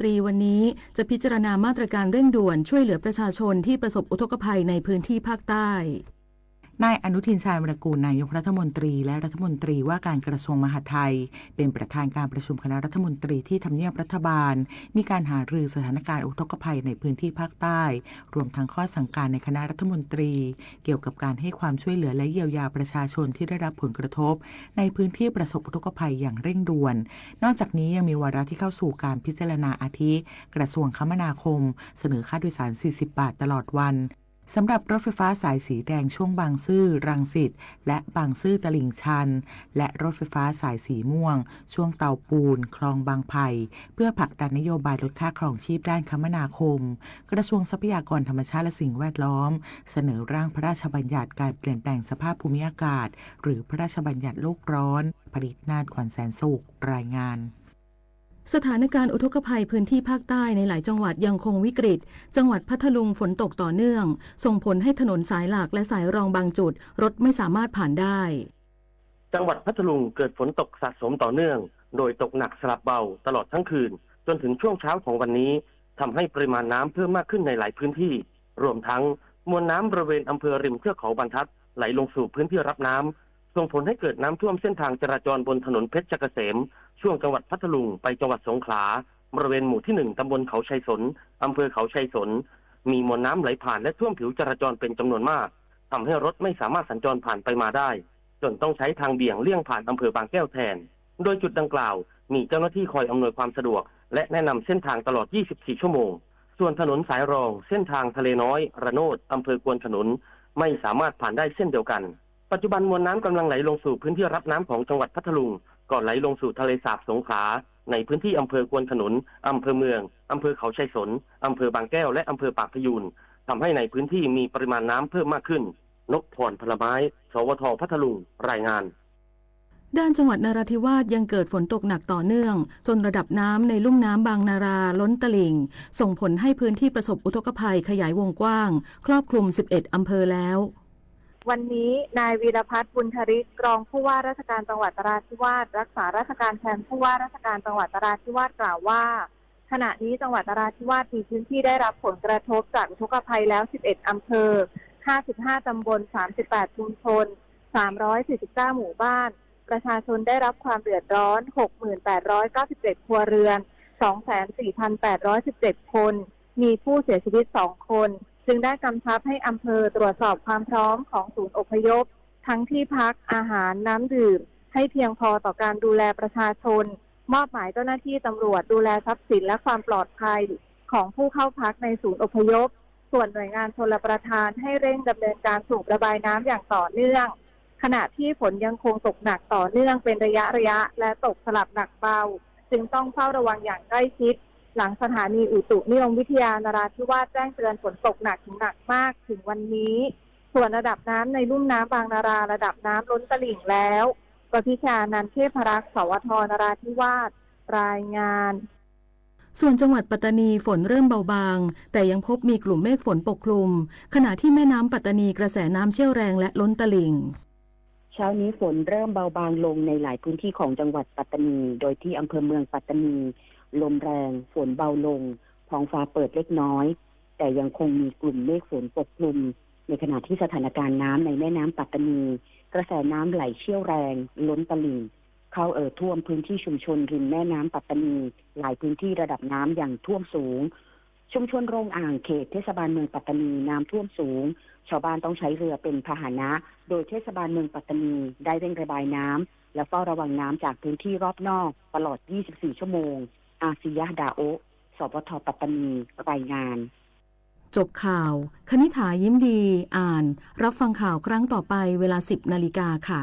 ตรีวันนี้จะพิจารณามาตรการเร่งด่วนช่วยเหลือประชาชนที่ประสบอุทกภัยในพื้นที่ภาคใต้ นายอนุทิน ชาญวีรกูร นายกรัฐมนตรีและรัฐมนตรีว่าการกระทรวงมหาดไทย เป็นประธานการประชุมคณะรัฐมนตรีที่ทำเนียบรัฐบาล มีการหารือสถานการณ์อุทกภัยในพื้นที่ภาคใต้ รวมทั้งข้อสั่งการในคณะรัฐมนตรี เกี่ยวกับการให้ความช่วยเหลือและเยียวยาประชาชนที่ได้รับผลกระทบ ในพื้นที่ประสบอุทกภัยอย่างเร่งด่วน นอกจากนี้ยังมีวาระที่เข้าสู่การพิจารณาอาทิ กระทรวงคมนาคม เสนอค่าโดยสาร สี่สิบบาทตลอดวัน สำหรับรถไฟฟ้าสายสีแดงช่วงบางซื่อรังสิต และบางซื่อตลิ่งชัน และรถไฟฟ้าสายสีม่วง ช่วงเตาปูน คลองบางไผ่ เพื่อผลักดันนโยบายลดค่าครองชีพด้านคมนาคม กระทรวงทรัพยากรธรรมชาติและสิ่งแวดล้อม เสนอร่างพระราชบัญญัติการเปลี่ยนแปลงสภาพภูมิอากาศ หรือพระราชบัญญัติโลกร้อน ผลิตนาถ ขวัญแสนสุข รายงาน สถานการณ์อุทกภัยพื้นที่ภาคใต้ในหลายจังหวัดยังคงวิกฤต จังหวัดพัทลุงฝนตกต่อเนื่อง ส่งผลให้ถนนสายหลักและสายรองบางจุด รถไม่สามารถผ่านได้ จังหวัดพัทลุงเกิดฝนตกสะสมต่อเนื่อง โดยตกหนักสลับเบาตลอดทั้งคืน จนถึงช่วงเช้าของวันนี้ ทำให้ปริมาณน้ำเพิ่มมากขึ้นในหลายพื้นที่ รวมทั้งมวลน้ำบริเวณอำเภอริมเทือกเขาบรรทัดไหลลงสู่พื้นที่รับน้ำ ส่งผลให้เกิดน้ำท่วมเส้นทางจราจรบนถนนเพชรเกษม ช่วงจังหวัดพัทลุงไปจังหวัดสงขลา บริเวณหมู่ที่หนึ่ง ตำบลเขาชัยสน อำเภอเขาชัยสน มีมวลน้ำไหลผ่านและท่วมผิวจราจรเป็นจำนวนมาก ทำให้รถไม่สามารถสัญจรผ่านไปมาได้ จนต้องใช้ทางเบี่ยงเลี่ยงผ่านอำเภอบางแก้วแทน โดยจุดดังกล่าวมีเจ้าหน้าที่คอยอำนวยความสะดวก และแนะนำเส้นทางตลอด ยี่สิบสี่ ชั่วโมง ส่วนถนนสายรองเส้นทางทะเลน้อย ระโนด อำเภอควนขนุน ไม่สามารถผ่านได้เช่นเดียวกัน ปัจจุบันมวลน้ำกำลังไหลลงสู่พื้นที่รับน้ำของจังหวัดพัทลุง ก่อนไหลลงสู่ทะเลสาบสงขลา ในพื้นที่อำเภอควนขนุน อำเภอเมือง อำเภอเขาชัยสน อำเภอบางแก้ว และอำเภอปากพยูง ทำให้ในพื้นที่มีปริมาณน้ำเพิ่มมากขึ้น นพพร พลไม้ สวท พัทลุง รายงาน ด้านจังหวัดนราธิวาสยังเกิดฝนตกหนักต่อเนื่อง จนระดับน้ำในลุ่มน้ำบางนาราล้นตลิ่ง ส่งผลให้พื้นที่ประสบอุทกภัยขยายวงกว้าง ครอบคลุม สิบเอ็ด อำเภอแล้ว วันนี้นายวีรพัฒน์ บุญทริก รองผู้ว่าราชการจังหวัดนราธิวาส รักษาราชการแทนผู้ว่าราชการจังหวัดนราธิวาสกล่าวว่า ขณะนี้จังหวัดนราธิวาสมีพื้นที่ได้รับผลกระทบจากอุทกภัยแล้ว สิบเอ็ด อำเภอ ห้าสิบห้า ตำบล สามสิบแปด ชุมชน สามร้อยสี่สิบเก้า หมู่บ้าน ประชาชนได้รับความเดือดร้อน หกหมื่นแปดร้อยเก้าสิบเจ็ด ครัวเรือน สองแสนสี่พันแปดร้อยสิบเจ็ด คน มีผู้เสียชีวิต สอง คน จึงได้กำชับให้อำเภอตรวจสอบความพร้อมของศูนย์อพยพ ทั้งที่พัก อาหาร น้ำดื่ม ให้เพียงพอต่อการดูแลประชาชน มอบหมายเจ้าหน้าที่ตำรวจดูแลทรัพย์สินและความปลอดภัยของผู้เข้าพักในศูนย์อพยพ ส่วนหน่วยงานชลประทานให้เร่งดำเนินการสูบระบายน้ำอย่างต่อเนื่อง ขณะที่ฝนยังคงตกหนักต่อเนื่องเป็นระยะระยะ และตกสลับหนักเบา จึงต้องเฝ้าระวังอย่างใกล้ชิด หลังสถานีอุตุนิยมวิทยานราธิวาสแจ้งเตือนฝนตกหนักถึงหนักมากถึงวันนี้ ส่วนระดับน้ำในลุ่มน้ำบางนาราระดับน้ำล้นตลิ่งแล้ว ประพิชานันท์ เทพรักษ์ สวท นราธิวาส รายงาน ส่วนจังหวัดปัตตานีฝนเริ่มเบาบาง แต่ยังพบมีกลุ่มเมฆฝนปกคลุม ขณะที่แม่น้ำปัตตานีกระแสน้ำเชี่ยวแรงและล้นตลิ่ง เช้านี้ฝนเริ่มเบาบางลงในหลายพื้นที่ของจังหวัดปัตตานี โดยที่อำเภอเมืองปัตตานี ลมแรง ฝนเบาลง ท้องฟ้าเปิดเล็กน้อย แต่ยังคงมีกลุ่มเมฆฝนปกคลุม ในขณะที่สถานการณ์น้ำในแม่น้ำปัตตานี กระแสน้ำไหลเชี่ยวแรง ล้นตลิ่ง เข้าเอ่อท่วมพื้นที่ชุมชนริมแม่น้ำปัตตานี หลายพื้นที่ระดับน้ำยังท่วมสูง ชุมชนโรงอ่างเขตเทศบาลเมืองปัตตานีน้ำท่วมสูง ชาวบ้านต้องใช้เรือเป็นพาหนะ โดยเทศบาลเมืองปัตตานีได้เร่งระบายน้ำ และเฝ้าระวังน้ำจากพื้นที่รอบนอกตลอด ยี่สิบสี่ ชั่วโมง อาซิยะห์ ดาโอะ สวท ปัตตานี รายงาน จบข่าว คณิษฐา ยิ้มดี อ่าน รับฟังข่าวครั้งต่อไปเวลา สิบ นาฬิกาค่ะ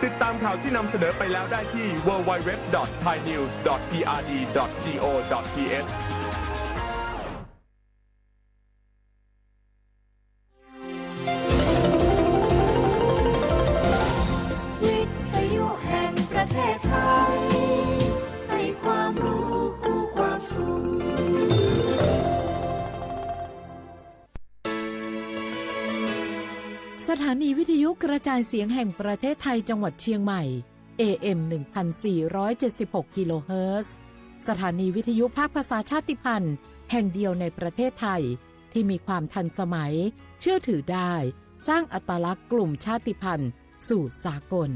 ติดตามข่าวที่นำเสนอไปแล้วได้ที่ ดับเบิลยู ดับเบิลยู ดับเบิลยู ดอท ไทย นิวส์ ดอท พี อาร์ ดี ดอท จี โอ ดอท ที เอช วิทยุแห่งประเทศไทย ให้ความรู้คู่ความสุข สถานีวิทยุกระจายเสียงแห่งประเทศไทยจังหวัดเชียงใหม่ เอ เอ็ม หนึ่งพันสี่ร้อยเจ็ดสิบหก กิโลเฮิรตซ์ สถานีวิทยุภาคภาษาชาติพันธุ์แห่งเดียวในประเทศไทยที่มีความทันสมัย เชื่อถือได้ สร้างอัตลักษณ์กลุ่มชาติพันธุ์สู่สากล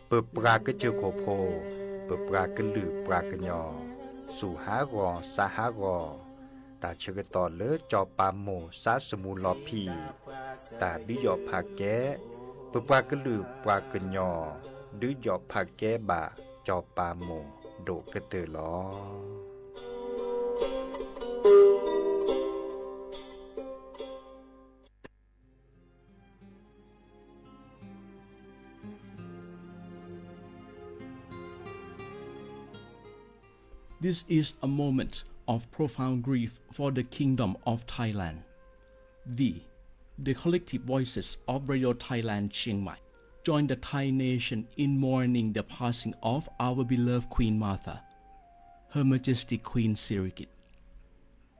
ပပှၤကစၢၢ်ခိၣ်ဖိ, ပပှၤကလုာ်ပှၤကညီ, စူၢ်ဟးဂီၤစါဟးဂီၤ, တၢ်ဆၢကတီၢ်လၢစီၤပၤမိၢ်စါစမူလီၤဖံး, တၢ်ဒုးယီၣ်ဖးကဲ, ပပှၤကလုာ်ပှၤကညီ, ဒုးယီၣ်ဖးကဲဘၣ်စီၤပၤမိၢ်ဒိၣ်ကတၢၢ်လီၤ. This is a moment of profound grief for the Kingdom of Thailand. We, the collective voices of Radio Thailand Chiang Mai, join the Thai nation in mourning the passing of our beloved Queen Mother, Her Majesty Queen Sirikit.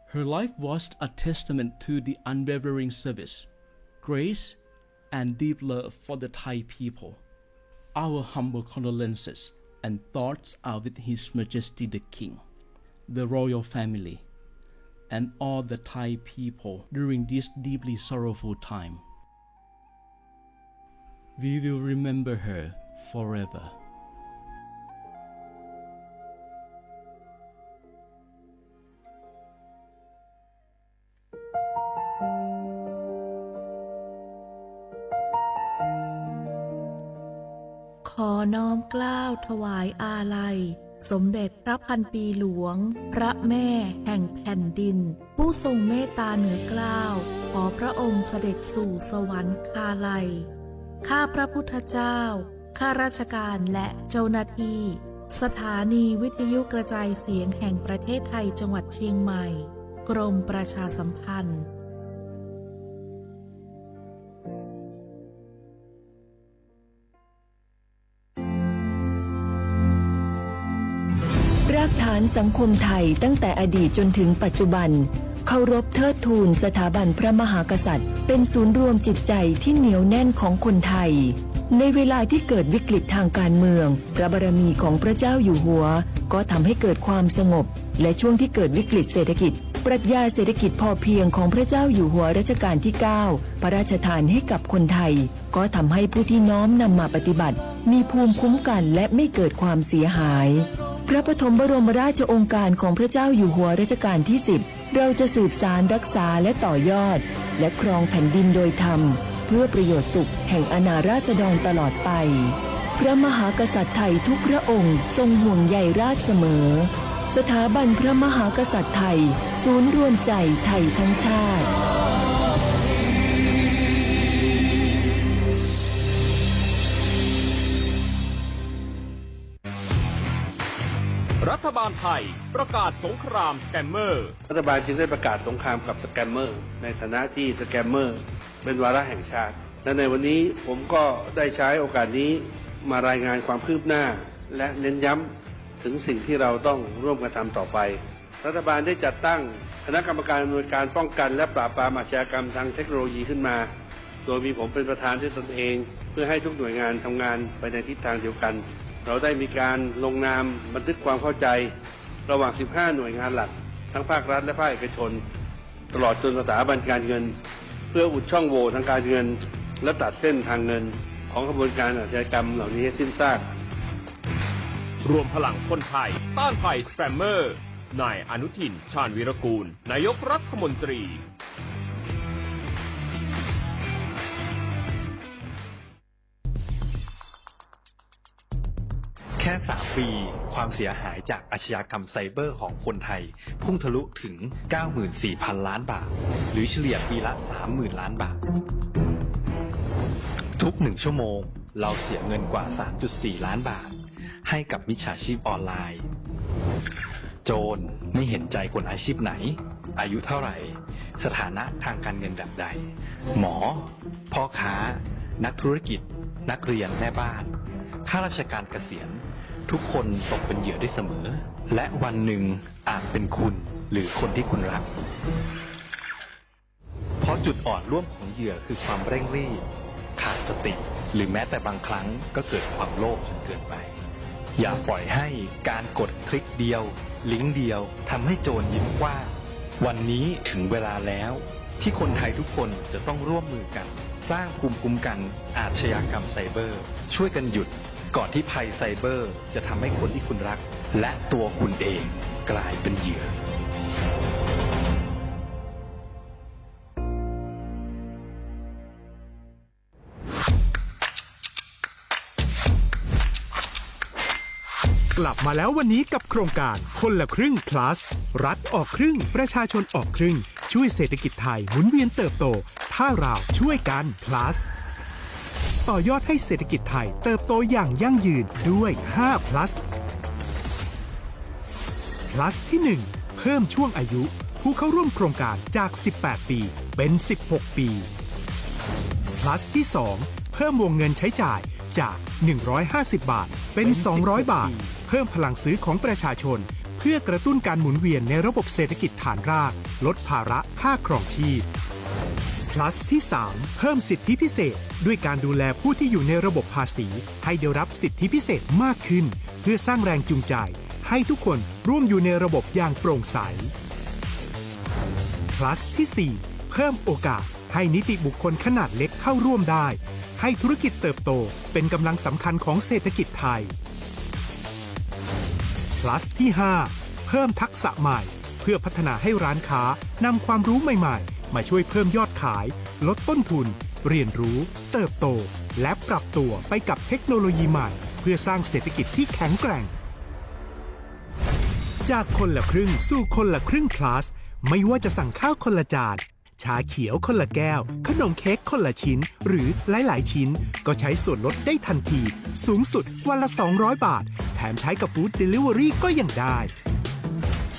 Her life was a testament to the unwavering service, grace, and deep love for the Thai people. Our humble condolences and thoughts are with His Majesty the King, the royal family, and all the Thai people during this deeply sorrowful time. We will remember her forever. ขอน้อมเกล้าถวายอาลัย สมเด็จพระพันปีหลวง พระแม่แห่งแผ่นดิน ผู้ทรงเมตตาเหนือเกล้า ขอพระองค์เสด็จสู่สวรรคาลัย ข้าพระพุทธเจ้า ข้าราชการและเจ้าหน้าที่ สถานีวิทยุกระจายเสียงแห่งประเทศไทยจังหวัดเชียงใหม่ กรมประชาสัมพันธ์ รากฐานสังคมไทยตั้งแต่อดีตจนถึงปัจจุบัน เคารพเทิดทูนสถาบันพระมหากษัตริย์ เป็นศูนย์รวมจิตใจที่เหนียวแน่นของคนไทย ในเวลาที่เกิดวิกฤตทางการเมือง พระบารมีของพระเจ้าอยู่หัว ก็ทำให้เกิดความสงบ และช่วงที่เกิดวิกฤตเศรษฐกิจ ปรัชญาเศรษฐกิจพอเพียงของพระเจ้าอยู่หัวรัชกาลที่เก้า พระราชทานให้กับคนไทย ก็ทำให้ผู้ที่น้อมนำมาปฏิบัติ มีภูมิคุ้มกันและไม่เกิดความเสียหาย พระปฐมบรมราชโองการของพระเจ้าอยู่หัวรัชกาลที่สิบ เราจะสืบสานรักษาและต่อยอด และครองแผ่นดินโดยธรรม เพื่อประโยชน์สุขแห่งอาณาราษฎรตลอดไป พระมหากษัตริย์ไทยทุกพระองค์ทรงห่วงใยราชเสมอ สถาบันพระมหากษัตริย์ไทย ศูนย์รวมใจไทยทั้งชาติ รัฐบาลไทยประกาศสงครามสแกมเมอร์ รัฐบาลจึงได้ประกาศสงครามกับสแกมเมอร์ ในฐานะที่สแกมเมอร์เป็นวาระแห่งชาติ และในวันนี้ผมก็ได้ใช้โอกาสนี้มารายงานความคืบหน้า และเน้นย้ำถึงสิ่งที่เราต้องร่วมกันทำต่อไป รัฐบาลได้จัดตั้งคณะกรรมการอำนวยการป้องกันและปราบปรามอาชญากรรมทางเทคโนโลยีขึ้นมา โดยมีผมเป็นประธานด้วยตนเอง เพื่อให้ทุกหน่วยงานทำงานไปในทิศทางเดียวกัน เราได้มีการลงนามบันทึกความเข้าใจ ระหว่าง สิบห้า หน่วยงานหลัก ทั้งภาครัฐและภาคเอกชน ตลอดจนสถาบันการเงิน เพื่ออุดช่องโหว่ทางการเงิน และตัดเส้นทางเงิน ของขบวนการอาชญากรรมเหล่านี้ให้สิ้นซาก รวมพลังคนไทยต้านภัยสแกมเมอร์ นายอนุทิน ชาญวีรกูล นายกรัฐมนตรี แค่ สาม ปี ความเสียหายจากอาชญากรรมไซเบอร์ของคนไทย พุ่งทะลุถึง เก้าหมื่นสี่พัน ล้านบาท หรือเฉลี่ยปีละ สามหมื่น ล้านบาท ทุกหนึ่งชั่วโมง เราเสียเงินกว่า สามจุดสี่ ล้านบาท ให้กับมิจฉาชีพออนไลน์ โจรไม่เห็นใจคนอาชีพไหน อายุเท่าไหร่ สถานะทางการเงินแบบใด หมอ พ่อค้า นักธุรกิจ นักเรียน แม่บ้าน ข้าราชการเกษียณ ทุกคนตกเป็นเหยื่อได้เสมอ และวันหนึ่งอาจเป็นคุณหรือคนที่คุณรัก เพราะจุดอ่อนร่วมของเหยื่อคือความเร่งรีบ ขาดสติ หรือแม้แต่บางครั้งก็เกิดความโลภจนเกินไป อย่าปล่อยให้การกดคลิกเดียว ลิงก์เดียว ทำให้โจรยิ้มกว้าง วันนี้ถึงเวลาแล้ว ที่คนไทยทุกคนจะต้องร่วมมือกัน สร้างภูมิคุ้มกันอาชญากรรมไซเบอร์ ช่วยกันหยุด ก่อนที่ภัยไซเบอร์จะทำให้คนที่คุณรัก และตัวคุณเองกลายเป็นเหยื่อ กลับมาแล้ววันนี้กับโครงการคนละครึ่ง plus รัฐออกครึ่ง ประชาชนออกครึ่ง ช่วยเศรษฐกิจไทยหมุนเวียนเติบโต ถ้าเราช่วยกัน plus ต่อยอดให้เศรษฐกิจไทยเติบโตอย่างยั่งยืนด้วย ห้า plus plus ที่ หนึ่ง เพิ่มช่วงอายุผู้เข้าร่วมโครงการจาก สิบแปด ปี เป็น สิบหก ปี plus ที่ สอง เพิ่มวงเงินใช้จ่ายจาก หนึ่งร้อยห้าสิบ บาท เป็น สองร้อย บาท เพิ่มพลังซื้อของประชาชน เพื่อกระตุ้นการหมุนเวียนในระบบเศรษฐกิจฐานราก ลดภาระค่าครองชีพ plus ที่ สาม เพิ่มสิทธิพิเศษ ด้วยการดูแลผู้ที่อยู่ในระบบภาษี ให้ได้รับสิทธิพิเศษมากขึ้น เพื่อสร้างแรงจูงใจ ให้ทุกคนร่วมอยู่ในระบบอย่างโปร่งใส plus ที่ สี่ เพิ่มโอกาสให้นิติบุคคลขนาดเล็กเข้าร่วมได้ ให้ธุรกิจเติบโตเป็นกำลังสำคัญของเศรษฐกิจไทย plus ที่ ห้า เพิ่มทักษะใหม่ เพื่อพัฒนาให้ร้านค้านำความรู้ใหม่ๆ มาช่วยเพิ่มยอดขาย ลดต้นทุน เรียนรู้ เติบโต และปรับตัวไปกับเทคโนโลยีใหม่ เพื่อสร้างเศรษฐกิจที่แข็งแกร่ง จากคนละครึ่งสู่คนละครึ่ง plus ไม่ว่าจะสั่งข้าวคนละจาน ชาเขียวคนละแก้ว ขนมเค้กคนละชิ้น หรือหลายๆ ชิ้น ก็ใช้ส่วนลดได้ทันที สูงสุดวันละ สองร้อย บาท แถมใช้กับ Food Delivery ก็ยังได้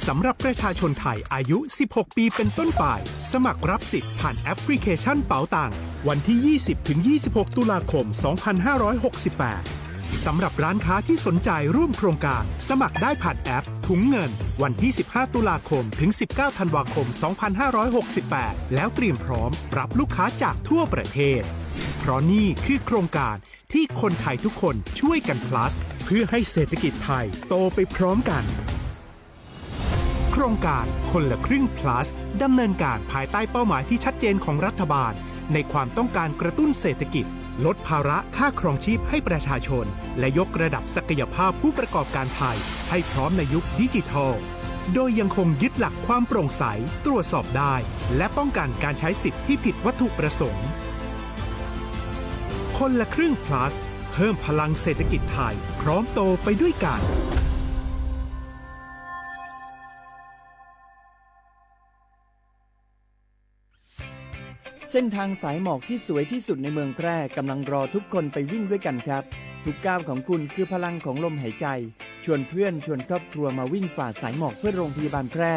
สำหรับประชาชนไทยอายุ สิบหก ปีเป็นต้นไป สมัครรับสิทธิ์ผ่านแอปพลิเคชันเป๋าตัง วันที่ ยี่สิบ ถึง ยี่สิบหก ตุลาคม สองพันห้าร้อยหกสิบแปด สำหรับร้านค้าที่สนใจร่วมโครงการ สมัครได้ผ่านแอปถุงเงิน วันที่ สิบห้า ตุลาคม ถึง สิบเก้า ธันวาคม สองพันห้าร้อยหกสิบแปด แล้วเตรียมพร้อมรับลูกค้าจากทั่วประเทศ เพราะนี่คือโครงการที่คนไทยทุกคนช่วยกัน plus เพื่อให้เศรษฐกิจไทยโตไปพร้อมกัน โครงการคนละครึ่ง plus ดำเนินการภายใต้เป้าหมายที่ชัดเจนของรัฐบาล ในความต้องการกระตุ้นเศรษฐกิจ ลดภาระค่าครองชีพให้ประชาชน และยกระดับศักยภาพผู้ประกอบการไทย ให้พร้อมในยุคดิจิทัล โดยยังคงยึดหลักความโปร่งใส ตรวจสอบได้ และป้องกันการใช้สิทธิ์ที่ผิดวัตถุประสงค์ คนละครึ่ง plus เพิ่มพลังเศรษฐกิจไทย พร้อมโตไปด้วยกัน เส้นทางสายหมอกที่สวยที่สุดในเมืองแพร่กำลังรอทุกคนไปวิ่งด้วยกันครับ ทุกก้าวของคุณคือพลังของลมหายใจ ชวนเพื่อนชวนครอบครัวมาวิ่งฝ่าสายหมอกเพื่อโรงพยาบาลแพร่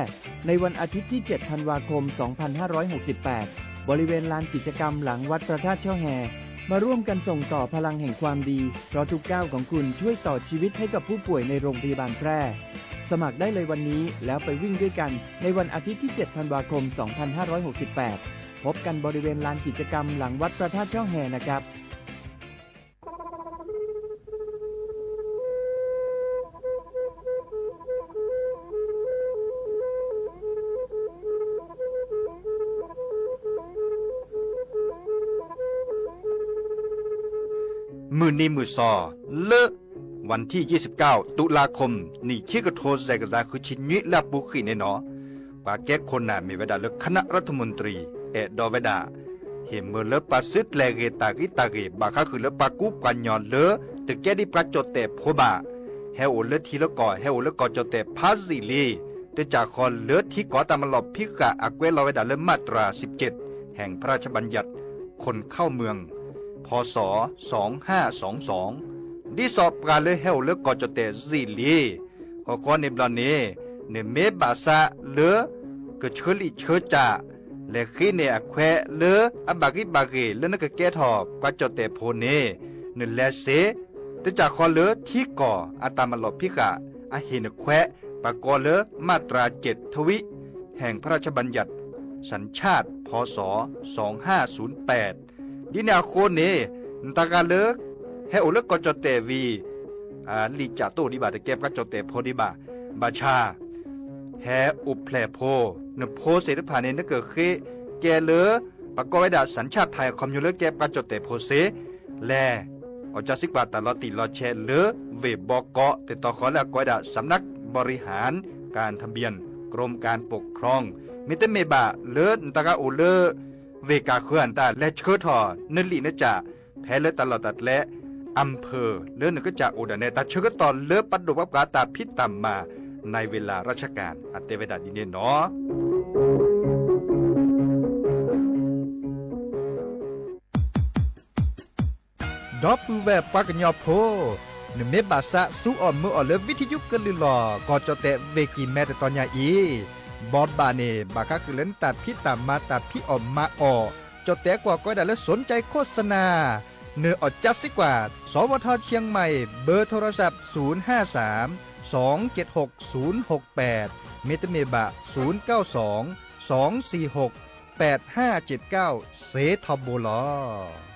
ในวันอาทิตย์ที่ เจ็ด ธันวาคม สองพันห้าร้อยหกสิบแปด บริเวณลานกิจกรรมหลังวัดพระธาตุช่อแฮ มาร่วมกันส่งต่อพลังแห่งความดี เพราะทุกก้าวของคุณช่วยต่อชีวิตให้กับผู้ป่วยในโรงพยาบาลแพร่ สมัครได้เลยวันนี้แล้วไปวิ่งด้วยกันในวันอาทิตย์ที่ เจ็ด ธันวาคม สองพันห้าร้อยหกสิบแปด พบกันบริเวณลานกิจกรรมหลังวัดพระธาตุช่อแฮนะครับ မုၢ်နံၤမုၢ်စီၤ လၢ วันที่ ยี่สิบเก้า ตุลาคม နှစ်ခံကထိ ယဲၢ်ကယၤဃုဆံနွံ လၢအပူၤကွံာ်န့ၣ်နီၤ ပှၤကဲခိၣ်နၢ်မ့ၢ်ဝဲဒၣ်လၢ คณะรัฐมนตรี အဲၣ်ဒိးဝဲဒၣ် ဟ့ၣ်မၢလၢပှၤစုကျဲၤဂ့ၤတၢ်ဂံၢ်တၢ်ဂ့ၤ ဘၣ်ဃးဃုာ်လၢပှၤကူပှၤကညီလၢ တကဲဒ်ပှၤကၠီၣ်တဲၣ်ဖိဘၣ် ဟဲအိၣ်လၢထံလၢကီၢ် ဟဲအိၣ်လၢကီၢ်ကၠီၣ်တဲၣ်ဖးယံာ်လံ တကးဃီလၢထံကီၢ်တၢ်မၤလီၢ်ဖံးဃာ်အကွဲးလီၤဝဲဒၣ်လၢ มาตราสิบเจ็ด แห่งพระราชบัญญัติ คนเข้าเมือง พ.ศ. สองห้าสองสอง ဒ်သိးပှၤလၢဟဲအိၣ်လၢကီၢ်ကၠီၣ်တဲၣ်ယံာ်လံ ဃီဃီန့ၣ်ဘျီန့ၣ် နမ့ၢ်ဘၣ်ဆၣ်လၢ ကဆၢလံာ်ဆၢကၠၢ် လဲၤဃ့န့ၢ်အခွဲးလၢအဘၣ်ဂံၢ်ဘၣ်ဂ့ၤလၢနကကဲထီၣ်ပှၤကၠီၣ်တဲၣ်ဖိန့ၣ် နလဲၤစ့ တစၢ်ဃီလၢထံကီၢ်အတၢ်မၤလီၢ်ဖံးဃာ်အဟ့ၣ်နခွဲး ပကိးလၢ มาตราเจ็ดทวี แห่งพระราชบัญญัติสัญชาติ พ.ศ. สองห้าศูนย์แปด ဒ်န့ၣ်အဃိန့ၣ် နတၢ်ဂၤလၢ ဟဲအိၣ်လၢကီၢ်ကၠီၣ်တဲၣ်ဝံၤ လံာ်ကၠၣ်တအိၣ်ဒံးဘၣ်, တကဲပှၤကၠီၣ်တဲၣ်ဖိဒံးဘၣ်. ဘၣ်ဆၣ် ဟဲအိၣ်ဖျဲၣ်ဖိ, နဖိသ့ၣ်တဖၣ်န့ၣ် နကဃ့ကဲလၢ ပကိးဝဲဒၣ် สัญชาติไทย အခီပညီလၢကဲပှၤကၠီၣ်တဲၣ်ဖိစ့ၢ်, လဲၤ အီၣ်စၢစံးကွၢ်တၢ်လီၤတံၢ်လီၤဆဲးလၢ ဝ့ၢ်ဘီကီး တၢ်တီၢ်ဃီလၢအကိးဝဲဒၣ် สำนักบริหารการทะเบียน กรมการปกครอง မ့တမ့ၢ်ဘၣ်လၢနတၢ်ဂၤအိၣ်လၢ ဝ့ၢ်ကၢ်ဃၢၤအတၢ်လဲၤဆှၢထီၣ် နလံာ်နကၠၣ် ဖဲလၢတၢ်လီၢ်တၢ်ကျဲ อำเภอ လၢနကစၢ်အိၣ်ဒၣ်နဲ တၢ်ဆၢကတီၢ်လၢပဒိၣ်ပှၤပှၤတၢ်ဖံးတၢ်မၤ ในเวลาราชการ အတဲဝဲဒၣ်ဒ်န့ၣ်နီၤ. ဒီပုၢ်ဝဲၢ်ပှၤကညီဖိ, နမ့ၢ်ဘၣ်သးစူအီၣ်မၢအီၣ်လၢ ဝံထယုကလုၢ်လီၢ် ကီၢ်ကၠီၣ်တဲၣ်ဝ့ၢ်ကံၢ်မဲ တတီၤညါအံၤ, ဘီဘၣ်န့ၣ် ဘၣ်ဃးဃုာ်လၢနတၢ်ဖံးတၢ်မၤတၢ်ဖံးအီၣ်မၤအီၣ်, ကၠီၣ်တဲၣ်ကွၢ်ကိးဝဲဒၣ်လၢ สนใจโฆษณา, နအီၣ်စၢစံးကွၢ် สวท.เชียงใหม่ เบอร์โทรศัพท์ ศูนย์ห้าสาม สองเจ็ดหก ศูนย์หกแปด မ့တမ့ၢ်ဘၣ် ศูนย์เก้าสอง สองสี่หก แปดห้าเจ็ดเก้า စ့ထီဘိလီၤ.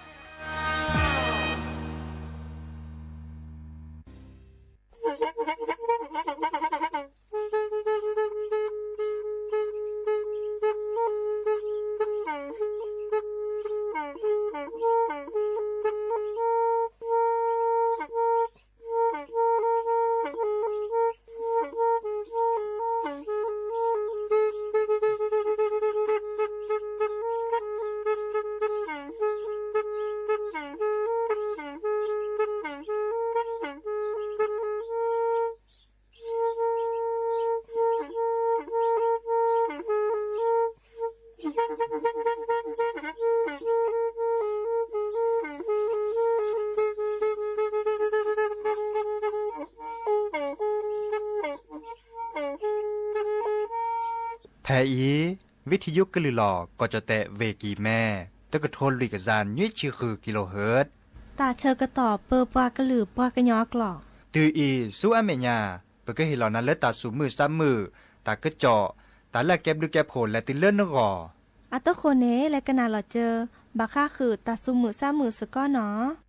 ဖဲအံၤ ဝံထယုကလုၢ်လီၢ် ကီၢ်ကၠီၣ်တဲၣ်ဝ့ၢ်ကံၢ်မဲ တကထိလွံၢ်ကယၤနွံဆံဃု kilohertz တၢ်ဆၢကတီၢ်ပၢပှၤကလုာ်ပှၤကညီအကျိာ်. တုၤအံၤဆူအမဲာ်ညါ ပကဟ့ၣ်လီၤနၤလၢတၢ်သူၣ်မုာ်သးမုာ်, တၢ်ကစီၣ်, တၢ်လၢအကဲဘျုးကဲဖှိၣ်လဲၤတုၤလၢနဂီၢ်. အတဃိန့ၣ် လဲၤကနၣ်လီၤစၢၤ ဘၣ်ဃးဃုာ်တၢ်သူၣ်မုာ်သးမုာ်စ့ၢ်ကီးနီၤ.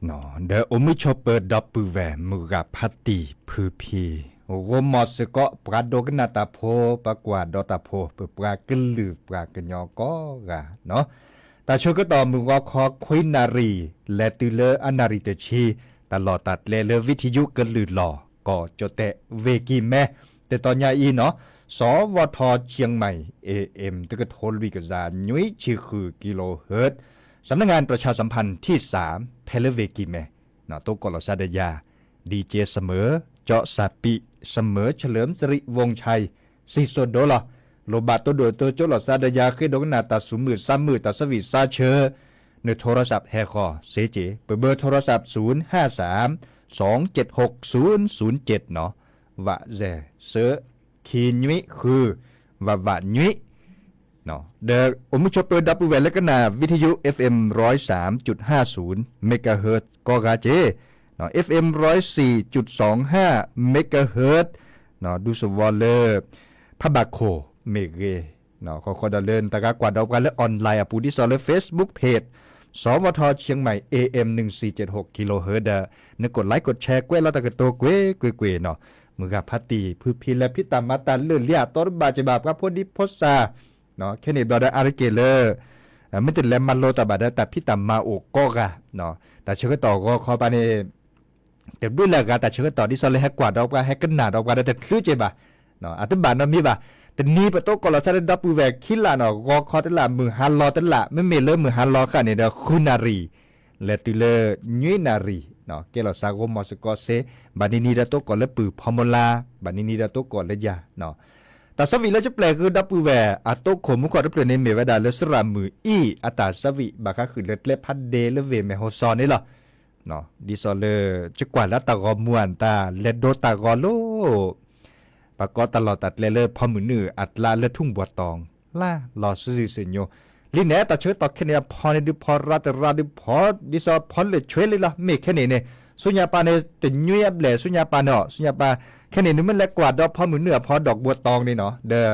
ဒီးအိၣ်မုာ်ဆိးပၢၤဒီပုၢ်ဝဲၢ်မုၢ်ဂၤဖးတံၢ်ဖုဖံ, ဂီၢ်မီၢ်စ့ၢ်ကီး ပှၤဒိကနၣ်တၢ်ဖိ, ပှၤကွၢ်ဒီးတၢ်ဖိ, ပပှၤကလုာ်ပှၤကညီကိးဂၤနီၤ, တၢ်ဆၢကတီၢ်မုၢ်ဂီၤခီခွံနၣ်ရံၣ် လဲၤတုၤလၢအနၣ်ရံၣ်တဆံ, တၢ်လီၢ်တၢ်ကျဲလၢ ဝံထံယူကလုၢ်လီၢ် ကီၢ်ကၠီၣ်တဲၣ် ဝ့ၢ်ကံၢ်မဲ, တတီၤညါအံၤနီၤ, สวท เชียงใหม่ เอเอ็ม တကထိလွံၢ်ကယၤနွံဆံဃု กิโลเฮิรตซ์ สำนักงานประชาสัมพันธ์ที่สาม ဖဲလၢဝ့ၢ်ကံၢ်မဲ, တၢ်ကိးလီၤစါဒီးယၤ ဒီက့စမၢၤ ကၠီစၣ်ပံး စမၢၤ เฉลิมสิริ วงชัย စံၣ်စိၣ်ဒိလီၤ. လိၣ်ဘၣ်တိၢ်ဒိၣ်တိစၢၤလီၤစါဒီးယၤ ဃ့ဒိကနၣ်တၢ်ဆူၣ်မုာ်သးမုာ် တၢ်ဆၢဝံၣ်စါဆၢ, န โทรศัพท์ ဟဲဃီၤစ့က့ၤ ပ เบอร์โทรศัพท์ ศูนย์ห้าสาม สองเจ็ดหก ศูนย์ศูนย์เจ็ด နီၤ, ဝးစဲး စၢ ခံနွံဃု ဝးဝးနွံ ဒီးအိၣ်မုာ်ဆိးပၢၤဒီပုၢ်ဝဲၢ်လၢကနၣ် ဝံထံယူ FM ร้อยสามจุดห้าศูนย์ เมกะเฮิรตซ์ ကိးဂၤက့ၤ, FM ร้อยสี่จุดสองห้า เมกะเฮิรตซ์ ဒူသဝီလၢ ဖးဘၣ်ခိၣ်မ့ၢ်ဂ့ၤ, ဃီဃီဒီးလၢနတဂၤကွၢ်ဒီးပှၤလၢ online အပူၤ ဒ်သိးလၢ Facebook Page สวท เชียงใหม่ เอเอ็ม หนึ่งสี่เจ็ดหก กิโลเฮิรตซ์ ဒီး နကိး like ကိး share ကွဲးလီၤတၢ်ကတိၤကွ့ၢ်ကွ့ၢ်ကွ့ၢ်နီၤ, မုၢ်ဂၤဖးတံၢ်ဖုဖံ လဲၤဖံးတၢ်မၤတၢ်လၢာ်လံ အတီတဘၣ်က့ၤဘၣ် ပှၤဖိဒံဖိသၣ် ခဲန့ၣ်ဘျီဒီး အါတက့ၢ်လၢ မ့ၢ်တလဲၤမၤလိတၢ်ဘၣ်ဒီး တၢ်ဖံးတၢ်မၤအိၣ်ကိးဂၤ, တၢ်ဆၢကတီၢ်ဂီၤခီပၤန့ၣ် တဘျုးလၢအဂၤ တၢ်ဆၢကတီၢ် ဒ်သိးလၢဟဲကွၢ်ဒီးပှၤ ဟဲကနၣ်ဒီးပှၤဒီး တချုးက့ၤဘၣ်, အတဘၣ်နီတမံၤဘၣ်. တနံၤပတအိၣ်ကိးလီၤစါဒီးဒီပုၢ်ဝဲၢ်ခံလၢ်နီၤ, ဂီၤခီတလၢ် မုၢ်ဟါလီၤတလၢ်, မ့မ့ၢ်လၢမုၢ်ဟါလီၤဃာ်န့ၣ်ဒီး ဃုနၣ်ရံၣ် လဲၤတုၤလၢ နွံနၣ်ရံၣ်, ကဲလီၤစါဂီၢ်မီၢ်စ့ၢ်ကီးစ့, ဘၣ်နံၤနံၤဒီးတိၢ်ကိးလၢပုၢ်ဖီမူလါ, ဘၣ်နံၤနံၤဒီးတိၢ်ကိးလၢယၤ တၢ်ဆၢဝံၣ်လၢယပျဲၢ်ဃုာ်ဒီပုၢ်ဝဲၢ် အတိခိၣ်မူခိၣ်တဖျၢၣ်န့ၣ် မ့ၢ်ဝဲဒၣ်လၢစရၣ်မုၣ်အံၤ အတၢ်ဆၢဝံၣ် ဘၣ်ဃးဃုာ်လၢကျဲဖးဒ့လၢဝ့ၢ်မဲၢ်ဟီၣ်စီၤန့ၣ်လီၤ. ဒ်သိးလၢ ယကွၢ်လၢတၢ်ဂီၤမူအတၢ်လဲၤဒိတၢ်ဂီၤလၢ ပှၤကိးတၢ်လီၢ်တၢ်ကျဲလၢဖီမုၢ်နုာ်အကျါလၢ ထုၣ်ဘီၣ်တီၤ လၢလီၤစုာ်စုာ်စုာ်ညိ လံန့ၣ် တၢ်ဆၢကတီၢ်ခဲန့ၣ် အဖီန့ၣ်ဒုးဖီရၤတရၤဒုးဖီ ဒ်သိးဖီလၢာ်ဆွဲလံလီၤ မ့ၢ်ခဲန့ၣ်န့ၣ် ဆူညါပၤန့ၣ် တနွံအဘျဲၣ် ဆူညါပၤန့ၣ် ဆူညါပၤ ခဲန့ၣ် နမ့ၢ်လဲၤကွၢ်ဒီးဖီမုၢ်နုာ်အဖီဒီးဘီၣ်တီၤန့ၣ်နီၤ ဒီး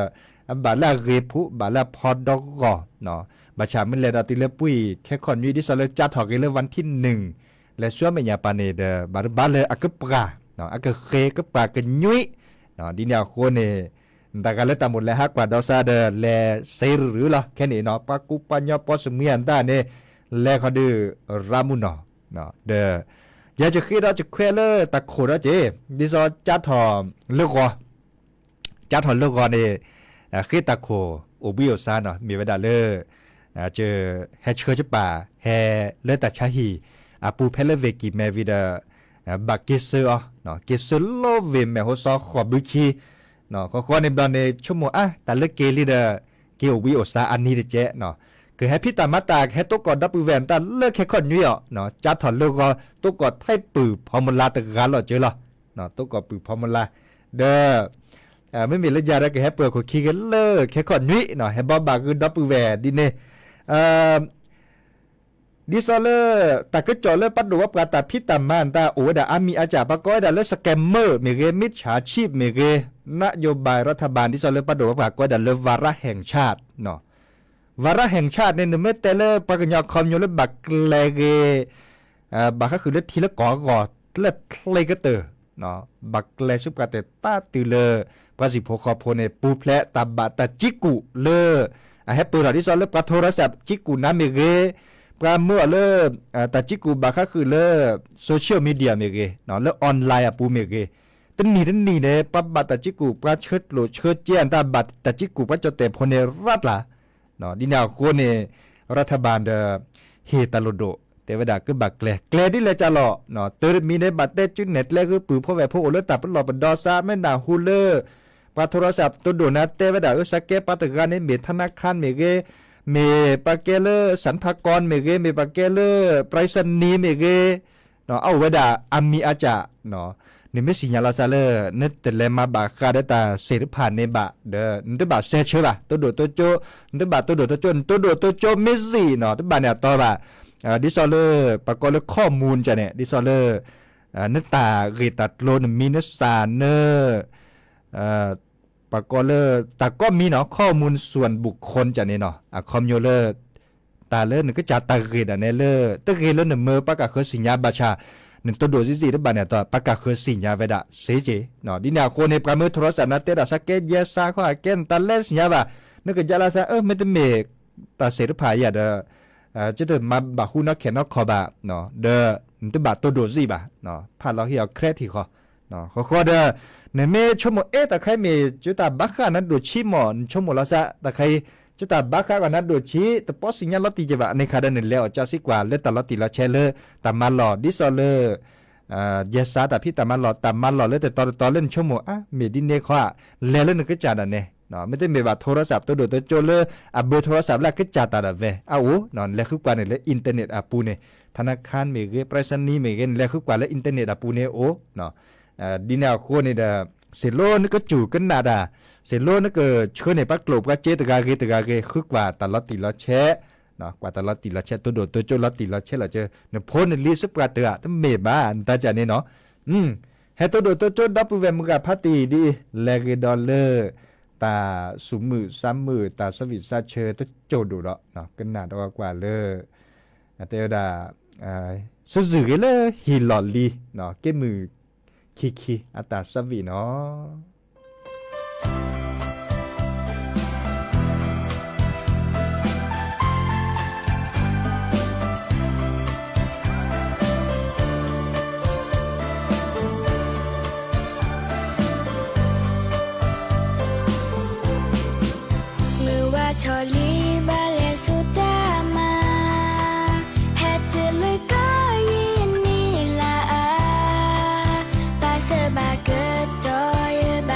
အဘၣ်လၢအဂ့ၤဖု ဘၣ်လၢအဖီဒီဂီၢ် ဘၣ်ဆၣ်မ့ၢ်လဲၤဒီးတုၤလၢပှဲၤခဲခီၣ်နွံ ဒ်သိးလၢကၠါထီၣ်ဂ့ၤလၢ วันที่หนึ่ง လဲၤဆူအမဲာ်ညါပၤန့ၣ်ဒီး ဘၣ်တဘၣ်လၢအကပှၢ် အကဃ့ကပှၢ်ကနွံ ဒ်န့ၣ်အဃိန့ၣ် နတဂၤလၢတၢ်မိၣ်လဲၤဟးကွၢ်ဒီးစါဒီး လဲၤစ့ရူရူလီၤ ခဲန့ၣ်နီၤ ပှၤကူပှၤညီပိာ်စမံအတၢ်န့ၣ် လဲၤခီဒုး ရၤမုၢ်နီၤ ဒီး ယဲယဃ့ဒီးယခွဲးလၢတၢ်ခိၣ်ဒီးက့ၤ ဒ်သိးကၠါထီၣ် လၢဂီၤ ကၠါထီၣ်လၢဂီၤန့ၣ် ဃ့တၢ်ခိၣ်အိၣ်ဘှံးအိၣ်စါနီၤ မ့ၢ်ဝဲဒၣ်လၢ ဟဲဆှၢယပၢ် ဟဲလၢတၢ်ဆါဟံၣ်အပူၤဖဲလၢဝ့ၢ်ကံၢ်မဲဝံၤဒီး ဘၣ်က့ၤဆှၢအီၤ က့ၤဆှၢလီၤဝ့ၢ်မဲၢ်ဟီၣ်စီၤဃီၣ်ဘုခံ ဃီဃီန့ၣ်ဘျီန့ၣ် ဆိကမိၣ်အါ တၢ်လၢက့ၤလံဒီး က့ၤအိၣ်ဘှံးအိၣ်စါအါနံၤတကဲး ကဟဲဖံးတၢ်မၤတၢ် ကဟဲတိၢ်ကီၢ်ဒီပုၢ်ဝဲၢ်တၢ်လၢခဲခီၣ်နွံအီၤ ကၠါထီၣ်လၢဂီၤ တိၢ်ကီၢ်ထဲပုၢ်ဖီမူလါတဂၤလီၤစၢၤလီၤ တိၢ်ကီၢ်ပုၢ်ဖီမူလါ ဒီး မ့မ့ၢ်လၢယၤဒီးကဟဲပၢၤခိၣ်ခံက့ၤလၢခဲခီၣ်နွံနီၤ ဟဲဘီဘၣ်ဂုာ်ဒီပုၢ်ဝဲၢ်ဒ်န့ၣ် ဒ်သိးလၢ တၢ်ကစီၣ်လၢပှၤဒိၣ်ပှၤပှၢ်တၢ်ဖံးတၢ်မၤတၢ်အိၣ်ဝဲဒၣ်အါမံၤအါကၢ် ပှၤကိးဝဲဒၣ်လၢ scammer မ့ၢ်ဂ့ၤ มิจฉาชีพ မ့ၢ်ဂ့ၤ นโยบายรัฐบาล ဒ်သိးလၢပှၤဒိၣ်ပှၤပှၢ်ကိးဝဲဒၣ်လၢ วาระแห่งชาติ วาระแห่งชาติ န့ၣ် နမ့ၢ်တဲလၢပှၤကညီခီပညီလၢဘၣ်ကျဲၤဂ့ၤ ဘၣ်ဃးဃုာ်လၢထံလၢကီၢ်အဂီၢ် လၢချ့ကတၢၢ် ဘၣ်ကျဲၤဆူပှၤတၢ်တၢ်တုၤလၢ ပှၤစံၣ်ဖိဃီဖိန့ၣ် ပူၤဖျဲးတၢ်ဘၣ်တၢ်စံးကူၣ်လၢ အဟဲပၢၢ်ထီၣ်ဒ်သိးလၢပှၤ โทรศัพท์ စံးကူၣ်နၤမ့ၢ်ဂ့ၤ ပှၤမၢအီၤလၢ တၢ်စံးကူၣ်ဘၣ်ဃးဃုာ်လၢ social media မ့ၢ်ဂ့ၤ လၢ online အပူၤမ့ၢ်ဂ့ၤ တနံၤတနံၤန့ၣ် ပှၤဘၣ်တၢ်စံးကူၣ် ပှၤဆၢကျိၣ်ဆၢကဲအတၢ်ဘၣ်တၢ်စံးကူၣ် ပှၤကၠီၣ်တဲၣ်ဖိန့ၣ်ရၣ်ကျါ ဒ်န့ၣ်အဃိန့ၣ် รัฐบาล ဒီး ဟ့ၣ်တၢ်လိၣ်ဒိၣ် တဲဝဲဒၣ်ကဘၣ်ကျဲၤ ကျဲၤဒ်လဲၣ်ကၢ်လီၤ တၢ်တမံၤန့ၣ် ဘၣ်တဲကၠူနဲၣ်ကျဲဂ့ၤ ပုၢ်ဖိဝဲၢ်ဖိအိၣ်လၢတၢ်ပလီၢ်ပဒီစါ မ့ၢ်နၢ်ဟူလၢ ပှၤ โทรศัพท์ တိၢ်ဒိၣ်နၤတဲဝဲဒၣ် အၢ စးကဲပှၤတဂၤန့ၣ် မ့ၢ် ธนาคาร မ့ၢ်ဂ့ၤ မ့ၢ်ပှၤကဲလၢ สรรพากร မ့ၢ်ဂ့ၤ မ့ၢ်ပှၤကဲလၢ ไปรษณีย์ မ့ၢ်ဂ့ၤ အအိၣ်ဝဲဒၣ်အါမံၤအါကၢ် နမ့ၢ်စံၣ်ညီၣ်လီၤစၢ်လၢ နတလဲၤမၤဘၣ်ဃးဒီးတၢ်သ့ၣ်တဖၣ်န့ၣ်ဘၣ်ဒီး နတဘၣ်စဲးဆၢဘၣ် တိၢ်ဒိၣ်တိၢ်ကၠိ နတဘၣ်တိၢ်ဒိၣ်တိၢ်ကၠိ နတိၢ်ဒိၣ်တိၢ်ကၠိမ့ၢ်စံၣ်နီၤ တဘၣ်န့ၣ်အတီဘၣ် ဒ်သိးလၢ ပှၤကိးလၢ ข้อมูล ကၢ်န့ၣ် ဒ်သိးလၢ နတၢ်ဂ့ၢ်တၢ်ကျိၤ နမံၤနသၣ် န ပှၤကိးလၢ တၢ်ကိးမံၤနီၤ ข้อมูลส่วนบุคคล ကၢ်န့ၣ်နီၤ အခီပညီလၢ တၢ်လၢနကစၢ်တၢ်ဂ့ၢ်ဒၣ်နဲလၢ တဂ့ၤလၢနမၢပှၤကၢ်ဃၢၤစံၣ်ညါဘၣ်ဆၣ် နတိၢ်ဒိၣ်စံးစံးတဘၣ်န့ၣ်အသိး ပှၤကၢ်ဃၢၤစံၣ်ညါဝဲဒၣ်စ့ၢ်ကီး. ဒ်န့ၣ်အဃိန့ၣ် ပှၤမၢ โทรศัพท์ နတဲဒၣ်ဆါကဲယဲစါခီ အကဲနတၢ်လဲၤစံၣ်ညါဘၣ်, နကယါလၢ်စါ အၢ မ့တမ့ၢ် တၢ်စဲးတဖၣ်အံၤဒီး ကတမၤဘၣ်ဟူနီၢ်ခဲနီၢ်ခီဘၣ်, ဒီးနတဘၣ်တိၢ်ဒိၣ်စံးဘၣ်, ဖးလီၤဟ့ၣ်အီၤ credit ဃီ, ဃီဃီဒီး နမ့ၢ်ဆိကမိၣ် အဲ တၢ်ခါအံၤမ့ၢ် ကၠိတၢ်ဘၣ်ဃးနၤဒိၣ်ဆံးမး နဆိကမိၣ်လီၤစါ တၢ်ခါအံၤ ကၠိတၢ်ဘၣ်ဃးကီးနၤဒိၣ်ဆံး တပီစံၣ်ညါလီၤတံၢ်က့ဘၣ် န့ၣ်ခါဒီး နလဲၤအီၣ်ကၠါစ့ၢ်ကီးလၢတၢ်လီၤတံၢ်လီၤဆဲးလၢ တၢ်မၤလီၢ် ဒ်သိးလၢ ယဲစါတၢ်ဖံးတၢ်မၤလီၢ် တၢ်မၤလီၢ်လၢတတီၤတတီၤလၢနဆိကမိၣ် အါ မ့ၢ်ဒ်န့ၣ်ခီ လဲၤလၢနကစၢ်ဒၣ်နဲ, မ့တမ့ၢ်ဘၣ် โทรศัพท์ တိၢ်ဒိၣ်တိၢ်ကၠိလၢ အဘၢ โทรศัพท์ လၢအကစၢ်တၢ်ဒၣ်ဝဲ အအိၣ် နလဲၤဃုကွၢ်န့ၣ်လၢ internet အပူၤန့ၣ် ธนาคาร မ့ၢ်ဂ့ၤ ไปรษณีย์ မ့ၢ်ဂ့ၤ နလဲၤဃုကွၢ်လၢ internet အပူၤန့ၣ်အိၣ် ဒ်န့ၣ်အဃိန့ၣ်ဒီး စ့ၢ်လီၤနကစူၢ်ကနၣ်တၢ်, စ့ၢ်လီၤနကဆှၢန့ၢ်ပှၤကျိာ်ပှၤစ့တဂၤဂ့ၤတဂၤဂ့ၤ ဃုကွၢ်တၢ်လီၤတံၢ်လီၤဆဲး, ကွၢ်တၢ်လီၤတံၢ်လီၤဆဲး တိၢ်ဒိၣ်တိၢ်ကၠိလီၤတံၢ်လီၤဆဲးလီၤကၠၢ နဖိနလံၤစ့ၢ်ကီးတဂၤ တမ့ၢ်ဘၣ် နတၢ်ကၢ်န့ၣ်နီၤ, ဟဲတိၢ်ဒိၣ်တိၢ်ကၠိဒီပုၢ်ဝဲၢ်မုၢ်ဂၤဖးတံၢ်ဒ်အံၤ လဲၤဂ့ၤဒီးလၢ တၢ်ဆူၣ်မုာ်ဆါမုာ် တၢ်ဆၢဝံၣ်ဆါဆၢတကၠိၢ်ဒိၣ်ဒီး ကနၣ်ဒီးကွၢ်လၢ တဲဝဲဒၣ် စုစုဂ့ၤလၢဟ့ၣ်လီၤလံ က့မုၢ်ခံခံ အတၢ်ဆၢဝံၣ်နီၤ. မုၢ်ဝါထီၣ်လံဘၣ်လဲၤဆူတၢ်မၤ, ဟဲတုၤလၢကီၢ်ယံၤနံၤလၢအါ, ဘၣ်ဆၢဘၣ်ကတီၢ်ယဘၣ်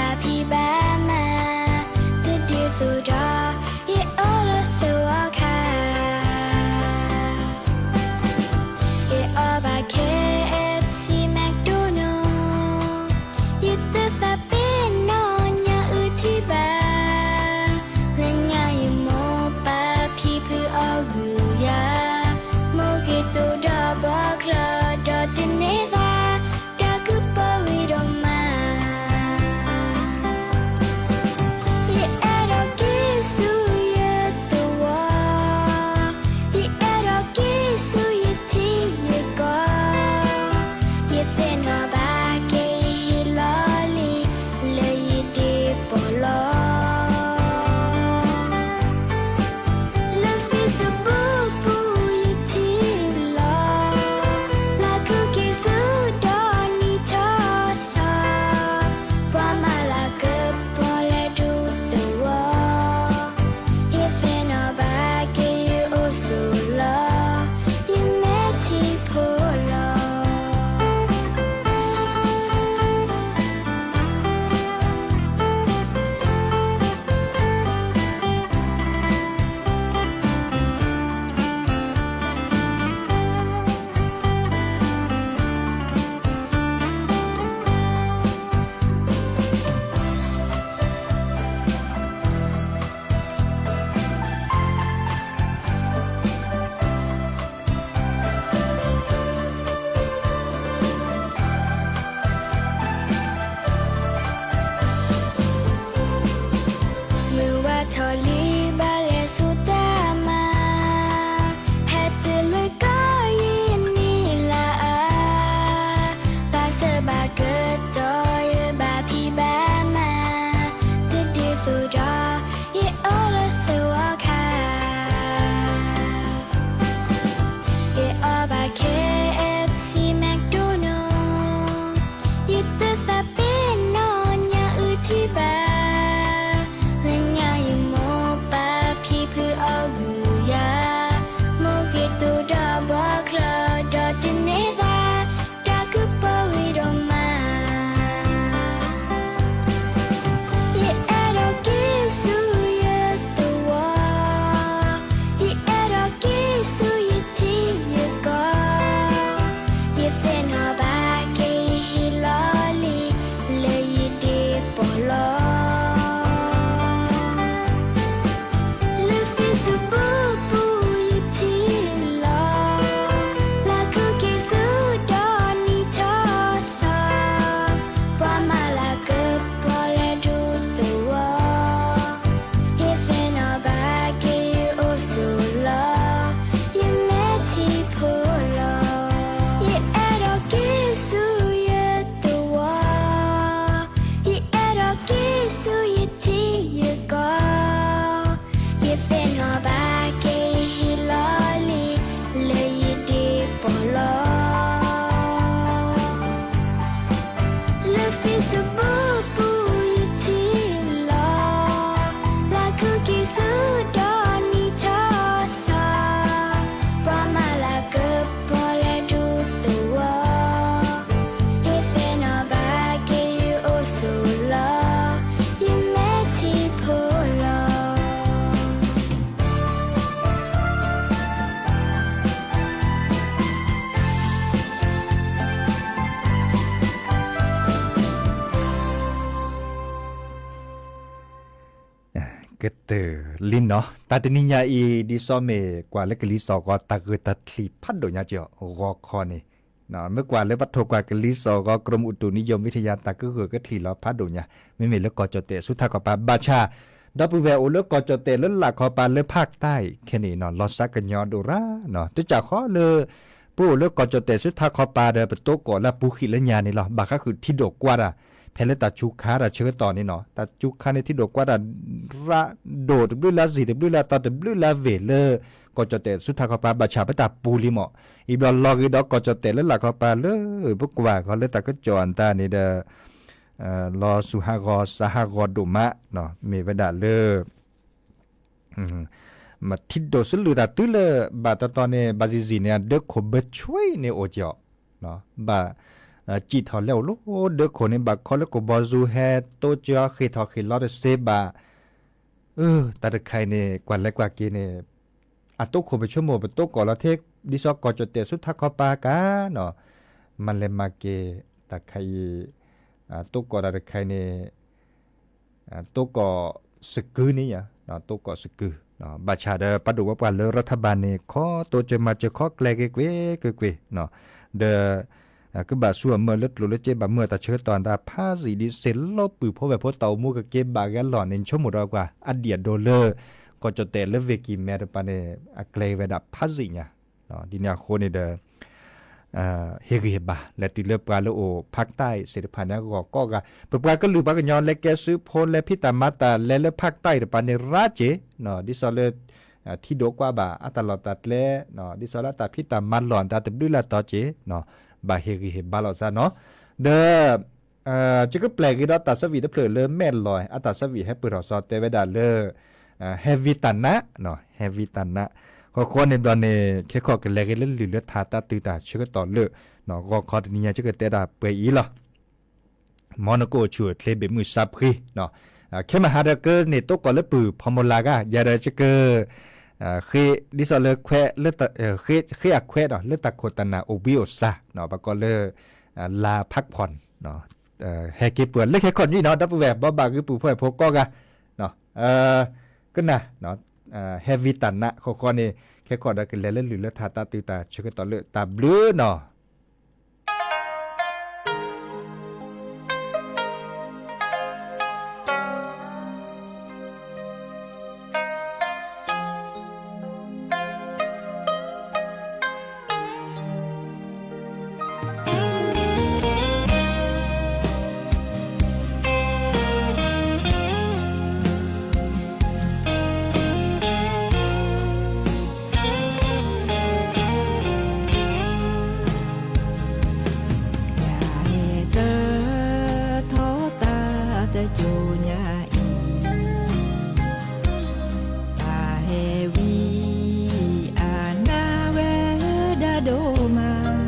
ကတၢၢ်လံနီၤ, တၢ်တနံၤညါအံၤ ဒ်သိးမ့ၢ်ကွၢ်လၢကလံၤစိးဂီၤ တၢ်ဂ့ၢ်တၢ်ချံၣ်ဖးဒိၣ်ညါကီး ဂီၤခီန့ၣ်, မ့ၢ်ကွၢ်လၢပထိၣ်ကွၢ်ကလံၤစိးဂီၤ กรมอุตุนิยมวิทยา တၢ်ကဂၢၢ်ကချံၣ်လီၤဖးဒိၣ်ညါ, မ့မ့ၢ်လၢကီၢ်ကၠီၣ်တဲၣ်ဆူထးခီပၤ ဘၣ်ဆၣ် ဒီပုၢ်ဝဲၢ်အိၣ်လၢကီၢ်ကၠီၣ်တဲၣ်လၢလာ်ခီပၤလၢဖးတၢ်အံၤခဲန့ၣ်နီၤ လီၤစးကညီၤဒိၣ်ရၣ်နီၤ, တကးဃီလၢ ပအိၣ်လၢကီၢ်ကၠီၣ်တဲၣ်ဆူထးခီပၤဒီး ပတိၢ်ကီၢ်လၢအပူၤဃံးလၢညါန့ၣ်လီၤ, ဘၣ်ဃးဃုာ်ထံဒိၣ်ကွၢ်တၢ် ဖဲလၢတၢ်စူၤခါတၢ်ဆၢကတီၢ်န့ၣ်နီၤ, တၢ်စူၤခါန့ၣ် ထံဒိၣ်ကွၢ်တၢ်ရၣ်ဒိၣ်တဘျုးလၢအစံၣ် တဘျုးလၢအတီ တဘျုးလၢအဝ့ၢ်လၢ ကီၢ်ကၠီၣ်တဲၣ်ဆူထးခီပၤ ဘၣ်ဆၣ်ပတၢ်ပူၤလံမး, အံၤဘျီလီၤဂ့ၤဒီးကီၢ်ကၠီၣ်တဲၣ်လၢလာ်ခီပၤလၢ ပကွၢ်ဃီလၢတၢ်ကစီၣ်အတၢ်န့ၣ်ဒီး လီၤဆူၣ်ဟးဂီၤစးဟးဂီၤဒိၣ်မး, မ့ၢ်ဝဲဒၣ်လၢ မ့ၢ်ထံဒိၣ်ဆူလုၢ်တၢ်တုၤလၢဘၣ်တတီၤန့ၣ် ဘၣ်ဆံးဆံးန့ၣ် အဒၢခိၣ်ဘၢဆွံန့ၣ်အိၣ်ကီး, ဘၣ် စံၣ်ထီၣ်လဲၤအိၣ်လီၤ ဒၢခိၣ်န့ၣ် ဘၣ်ခီလၢကဘီယူၤဟဲတိစၢၤဃ့ၢ်ထီၣ်ဃ့ၢ်လီၤတစ့ဘၣ်, အၢ တၢ်တခါအံၤန့ၣ် ကွၢ်လဲၤကွၢ်က့ၤန့ၣ် အတိၢ်ခိၣ်ပဆိကမိၣ် ပတိၢ်ကီၢ်လီၤထဲ ဒ်သိးကီၢ်ကၠီၣ်တဲၣ်ဆူထးခီပၤကါနီၤ, မၤလဲၤမၤက့ၤ တၢ်ခါအံၤ တိၢ်ကီၢ်တၢ်တခါအံၤန့ၣ် တိၢ်ကီၢ်စကုန့ၣ်ယါ, တိၢ်ကီၢ်စကု, ဘၣ်ဆၣ်ဒီးပှၤဒိၣ်ဝဲပှၤလၢရၤထဘၣ်န့ၣ် ခီတိစၢၤမၤစၢၤခီကျဲက့ၤကွ့ၢ်ကွ့ၢ်ကွ့ၢ်, ဒီး ကဘၣ်ဆူအမၢလၢကျိၤလၢစ့ဘၣ်မုာ်အတၢ်ဆၢကတီၢ်တၢ်ဖးစံးဒ်စ့လီၤပုၢ်ဖိဝဲၢ်ဖိတၢ်အိၣ်မူကက့ၤဘၣ်ဂ့ၤလီၤန့ၣ် ဆိကမိၣ်ဒီးပှၤအဒံၣ်အဒိးလၢ ကီၢ်ကၠီၣ်တဲၣ်လၢဝ့ၢ်ကံၢ်မဲတပၤန့ၣ် အကျဲဝဲဒၣ်ဖးစံးညါ, ဒ်န့ၣ်အဃိန့ၣ်ဒီး ဟ့ၣ်ဂံၢ်ဟ့ၣ်ဘါ လဲၤတုၤလၢပှၤလၢအိၣ်ဖးတၢ်အံၤသ့ၣ်တဖၣ်န့ၣ် အဂီၢ်ကိးဂၤ, ပပှၤကလုာ်ပှၤကညီလဲၤကဲစုဖိလဲၤဖံးတၢ်မၤတၢ်လဲၤလၢဖးတၢ်အံၤတပၤန့ၣ် ရၢ်စ့ၢ်, ဒ်သိးလၢ ထံဒိၣ်ကွၢ်ဘၣ်အတၢ်လီၢ်တၢ်ကျဲ, ဒ်သိးလၢအတၢ်ဖံးတၢ်မၤလီၢ်တၢ်တဘျုးလၢ်တီစ့ၢ်, ဘၣ်ဟ့ၣ်ဂံၢ်ဟ့ၣ်ဘါလိာ်သးနီၤ, ဒီး ကကပျဲၢ်ဂ့ၤဒီးတၢ်ဆၢဝံၣ်တဖျၢၣ်လၢမဲၢ်လီၤ အတၢ်ဆၢဝံၣ်ဟဲပၢၢ်ထီၣ်စီၤတဲဝဲဒၣ်လၢ ဟဲဝံတၢ်နး, ဟဲဝံတၢ်နး, ဃီဃီန့ၣ်ဘျီန့ၣ် ခဲခီၣ်ကလဲၤဂ့ၤလၢလုၢ်လၢထးတၢ်တုၤတၢ်ဆၢကတီၢ်လၢ ဂီၤခီတနံၤညါ ကကတဲဒၣ်ပှဲၤအံၤလီၤ. မ်နကအိၣ်ဆူၣ်အိၣ်ချ့ဘၣ်မုာ်စးဖှံ, ခဲမဟါဒီးကန့ၢ်တိၢ်ကီၢ်လၢပုၢ်ဖီမူလၢ်ဂၤ ယၤဒီးကက ဃ့ဒ်သိးလၢ ဃ့အခွဲးဒီး လၢတၢ်ခိၣ်တၢ်နၢ်အိၣ်ဘှံးအိၣ်စၢ် ပကိးလၢ လါဖးခွီၣ် ဟဲက့ၤပှၤလၢခဲခီၣ်ညါနီၤ ဒီပုၢ်ဝဲၢ် ဘီဘၣ်ဂ့ၤပုၢ်ဖိဝဲၢ်ဖိကိးဂၤ, ကနၣ် ဟဲဝံတၢ်နးဃီဃီန့ၣ် ခဲခီၣ်ဒီးကလဲၤလၢလုၢ်လၢထးတၢ်တုၤတၢ်ဆၢကတီၢ်လၢတၢ်ဘျုးနီၤ. ယဟဲတထီတၢ်တကၠိညါအံၤ, တၢ်ဟဲဝံအနၢ်ဝဲဒၣ်ဒိၣ်မး,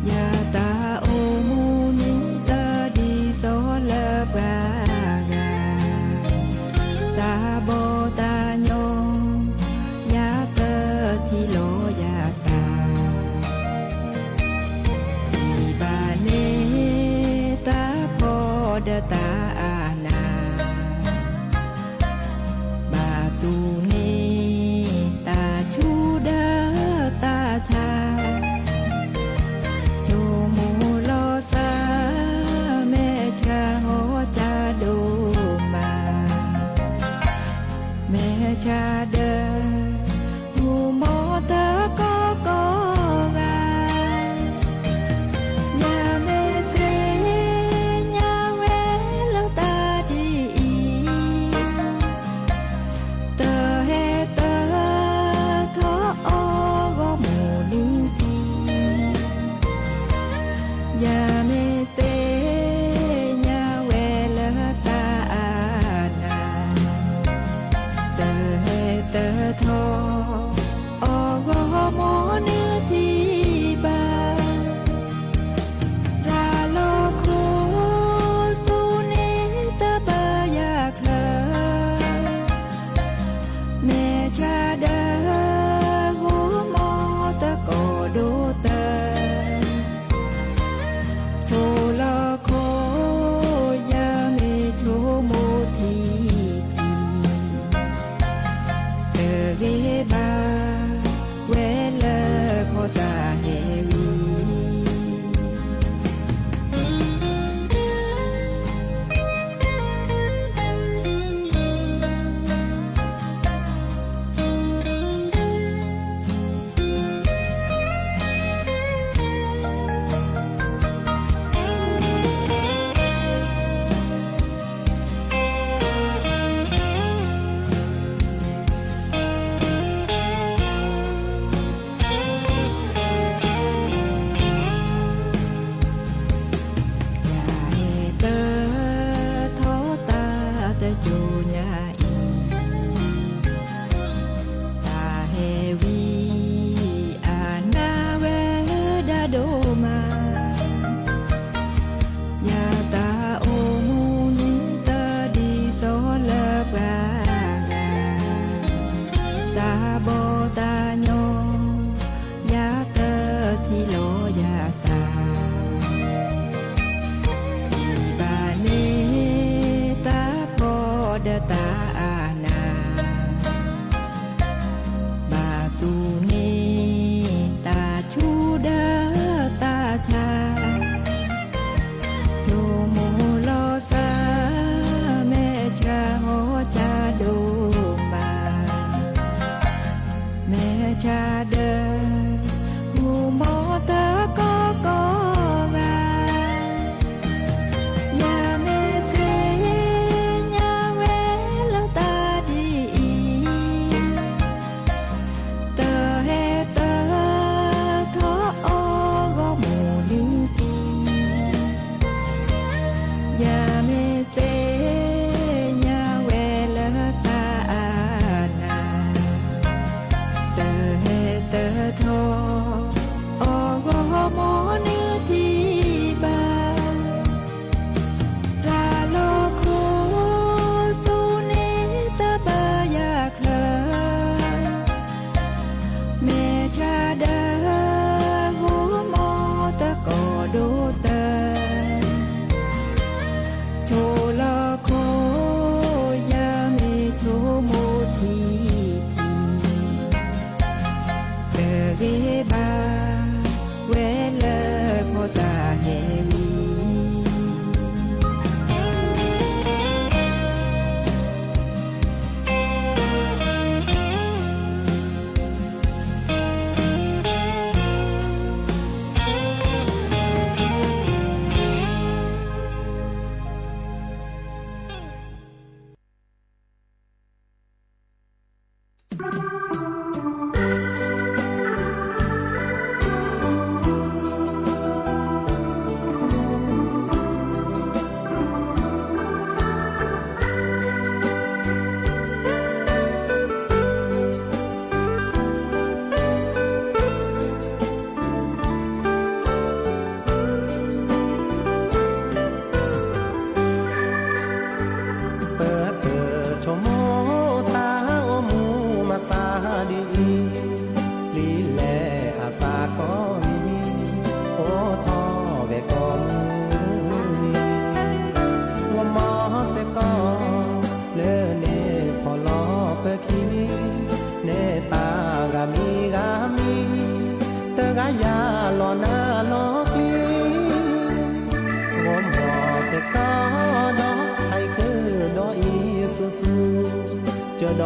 ယတၢ်အိၣ်မူန့ၣ်တဒ်သိးလၢပှၤဂၤ, တၢ်ဘီၣ်တၢ်ညီ ယတထံၣ်လီၤယသး, ထံၣ်ဘၣ်န့ၣ်တၢ်ဖှီၣ်ဒီးတၢ်အနၢ်, ဘၣ်တူၢ်န့ၢ်တၢ်ဆူၣ်ဒီးတၢ်ဆါ, ဆိကမိၣ်လီၤသး မဲာ်ဆါဟီၣ်ကၢ်ဒိၣ်မး, မဲာ်ဆါဒီး မူမီၢ်တကိးကိးဂၤ, ယမ့ၢ်သ့ၣ်ညါဝဲလၢတၢ်ဒ်အံၤ, တဟဲတထီၣ်အီၣ်ဂီၢ်မုၢ်နံၤထံး, ယမ့ၢ်သ့ၣ်ညါဝဲလၢတၢ်အနၢ်, တဟဲတ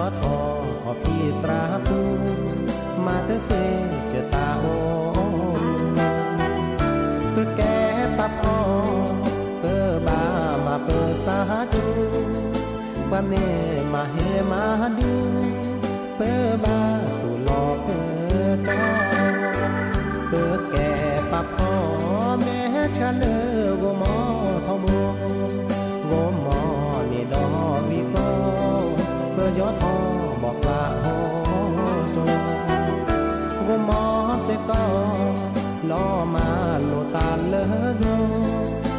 ထီၣ်ခီၣ်ဖံးသရၣ်ပူၤ, မၤတသ့ကတၢ်အိၣ်, ပကဲပာ်ဖှိၣ်, ပဘၣ်မၤပသးတူၢ်, ပှၤမ့ၢ်မၤဟ့ၣ်မၤဒူ, ပဘၣ်တူၢ်လိာ်ကတီၢ်, ပကဲပာ်ဖှိၣ်မဲာ်ဆှးလၢဂီၤမ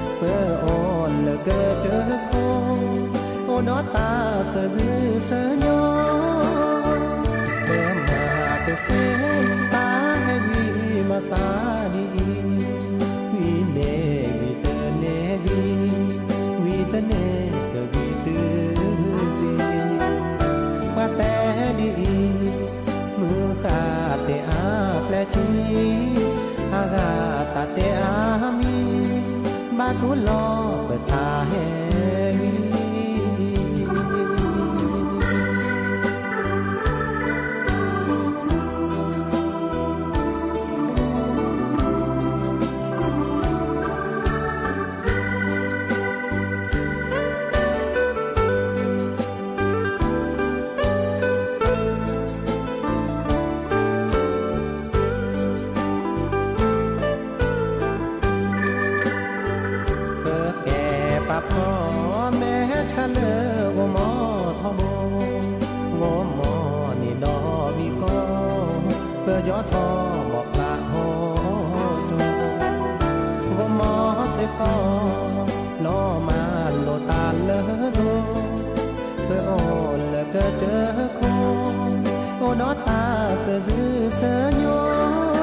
ီထီဘိ ဂီၤမီန့ၣ်ဒီးဝံၤကီၢ်, ပယီၤထီၣ်ဘီၣ်ပာ်ဟီၣ်ကၠိ, ဂီၤမီစ့ၢ်ကီး လီၤမၢ်လိာ်သးလၢယိၤ, ပအိၣ်လၢကတၢၢ်ခိၣ်, အိၣ်ဒီးတၢ်သးဒူသးညီ, ပမၤတသ့တၢ်ဟဲဝံၤမၤသးဒ်အံၤ, ဝံၤန့ၣ်ဝံၤတန့ၢ်ဝံၤ, ဝံၤတန့ၢ်ကဝံၤတုၤဆံး, ပှၤတဲဒ်အံၤ, မုၢ်ဃၢ်တဲအါပျဲၢ်ထံ, အဂၤတၢ်တဲအါမံၤ, ဘၣ်တူၢ်လိာ်ပတၢ်ဟဲဝံၤ ပကဲပာ်ဖှိၣ်မဲာ်ဆှးလၢဂီၤမီထီဘိ, ဂီၤမီန့ၣ်ဒီးဝံၤကီၢ်, ပယီၤထီၣ်ဘီၣ်ပာ်ဟီၣ်ကၠိ, ဂီၤမီစ့ၢ်ကီး လီၤမၢ်လိာ်သးလၢယိၤ, ပအိၣ်လၢကတၢၢ်ခိၣ်, အိၣ်ဒီးတၢ်သးဒူသးညီ, ပမၤတသ့တၢ်ဟဲဝံၤမၤသးဒ်အံ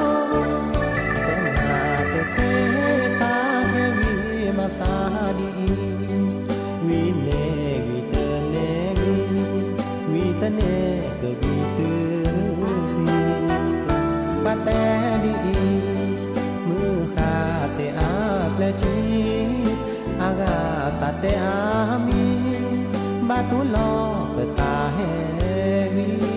ၤ, ဝံၤန့ၣ်ဝံၤတန့ၢ်ဝံၤ, ဝံၤတန့ၢ်ကဝံၤတုၤဆံး, ပှၤတဲဒ်အံၤ, မုၢ်ဃၢ်တဲအါပျဲၢ်ထံ, အဂၤတၢ်တဲအါမံၤ, ဘၣ်တူၢ်လိာ်ပတၢ်ဟဲဝံၤ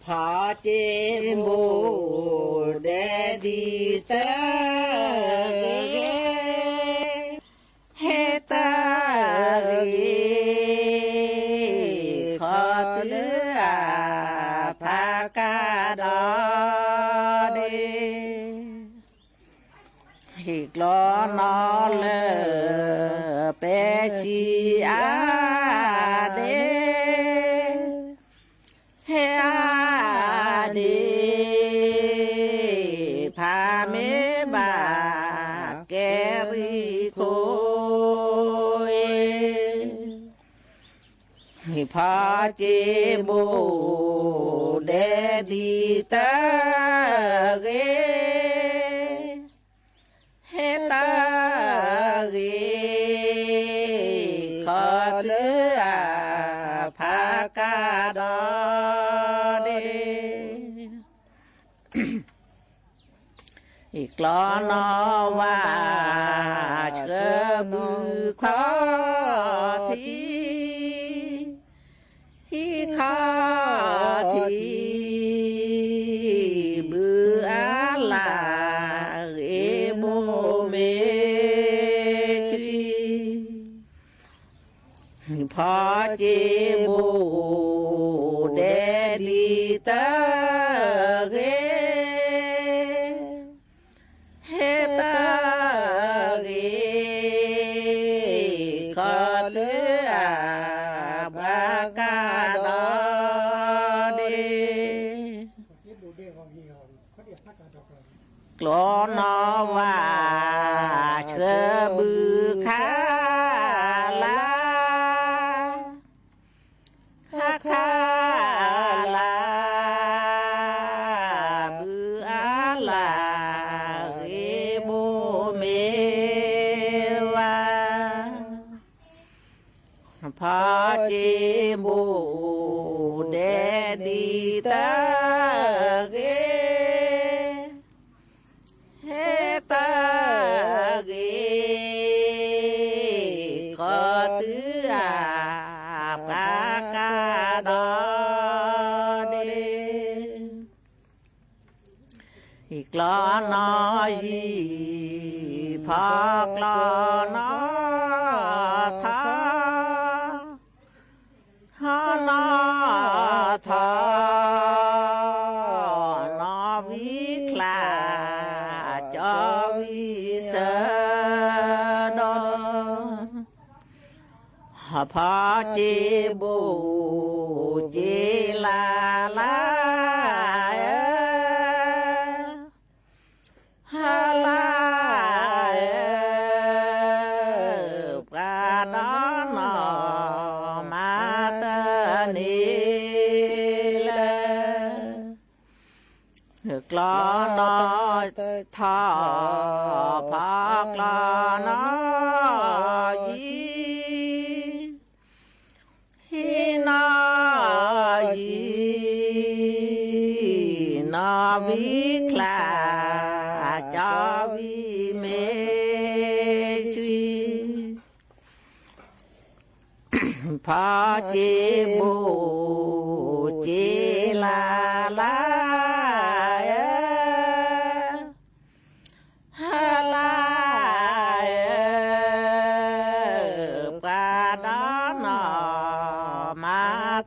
ဖီက့ဘိၣ်ဒဲဒ်တၢ် ဂ့ၤ, ဟဲတၢ်ဂ့ၤ, ခီတုၤအဖးကါဒီးဒ့, ဟ့ၣ်ကျီနီၢ်လၢ ပဲဆံးအါဒ့, ဟဲအါဒ့, ဖးမ့ၢ်ဘၣ် ကဲရံၣ်ခိၣ်အ့ၣ်, ဖီက့ဘိၣ်ဒဲဒ်တၢ်ဂ့ၤ, ဟဲတၢ်ဂ့ၤ, ခီတုၤအဖးကါဒီးဒ့, ဟ့ၣ်ကျီနီၢ်ဝါ ဆှၢဘုခီၣ်ထံး, ဟံးခီၣ်ထံး ဘုအါလၢ် ဂ့ၤမိၢ်မ့ၢ်ဆှံ ဖီက့ဘိၣ်ဒဲဒ်တၢ်ဂ့ၤ, ဟဲတၢ်ဂ့ၤ, ခီတုၤအဘၣ်ကါဒီးဒ့ ကျီနီၢ်ဝါ ဆှၢဘုခါလၢ် ခါခါလၢ် ဘုအါလၢ် ဂ့ၤမိၢ် ဖီစ့ဘိၣ်ဒဲဒ်တဂ့ၤ, ဟဲတဂ့ၤ, ကီၢ်သူအပှၤကဒီးဒ့ ဟံၣ်ကျီနီၢ်ယံၤ, ဖီကျီနီၢ်ထီ, ဟီနီၢ်ထီ, နီၢ်ဝံချါ, ကၠီဝံစၢဒီး ဖီစ့ဘိၣ်စ့လးလး, ဟါလးဧၢ, ပှၤဒီနီၢ်မၤတန့ၢ်လၢ ကျီနီၢ်ထီ, ဖီကျီနီၢ်ယံၤ, ဟံးနီၢ်ယံၤ, နီၢ်ဝံချါ, ကၠီဝံမ့ၢ်ဆှံ ဖီစ့ဘိၣ်စ့လးလးဧၢ, ဟါလးဧၢ, ပှၤဒီနီၢ်မၤတ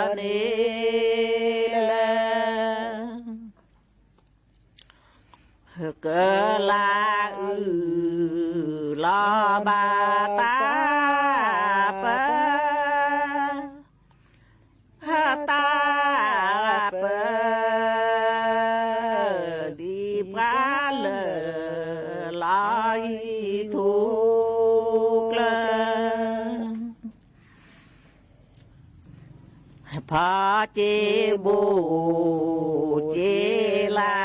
န့ၢ်လၢ ကလၤအုၣ်လီၤဘၣ်တၢ်ပၢ, တၢ်ပၢ, ဒ်ပှၤလၢလီၤဟံၣ်ထူၣ်ကျၢၢ် ဖီစ့ဘိၣ်စ့လး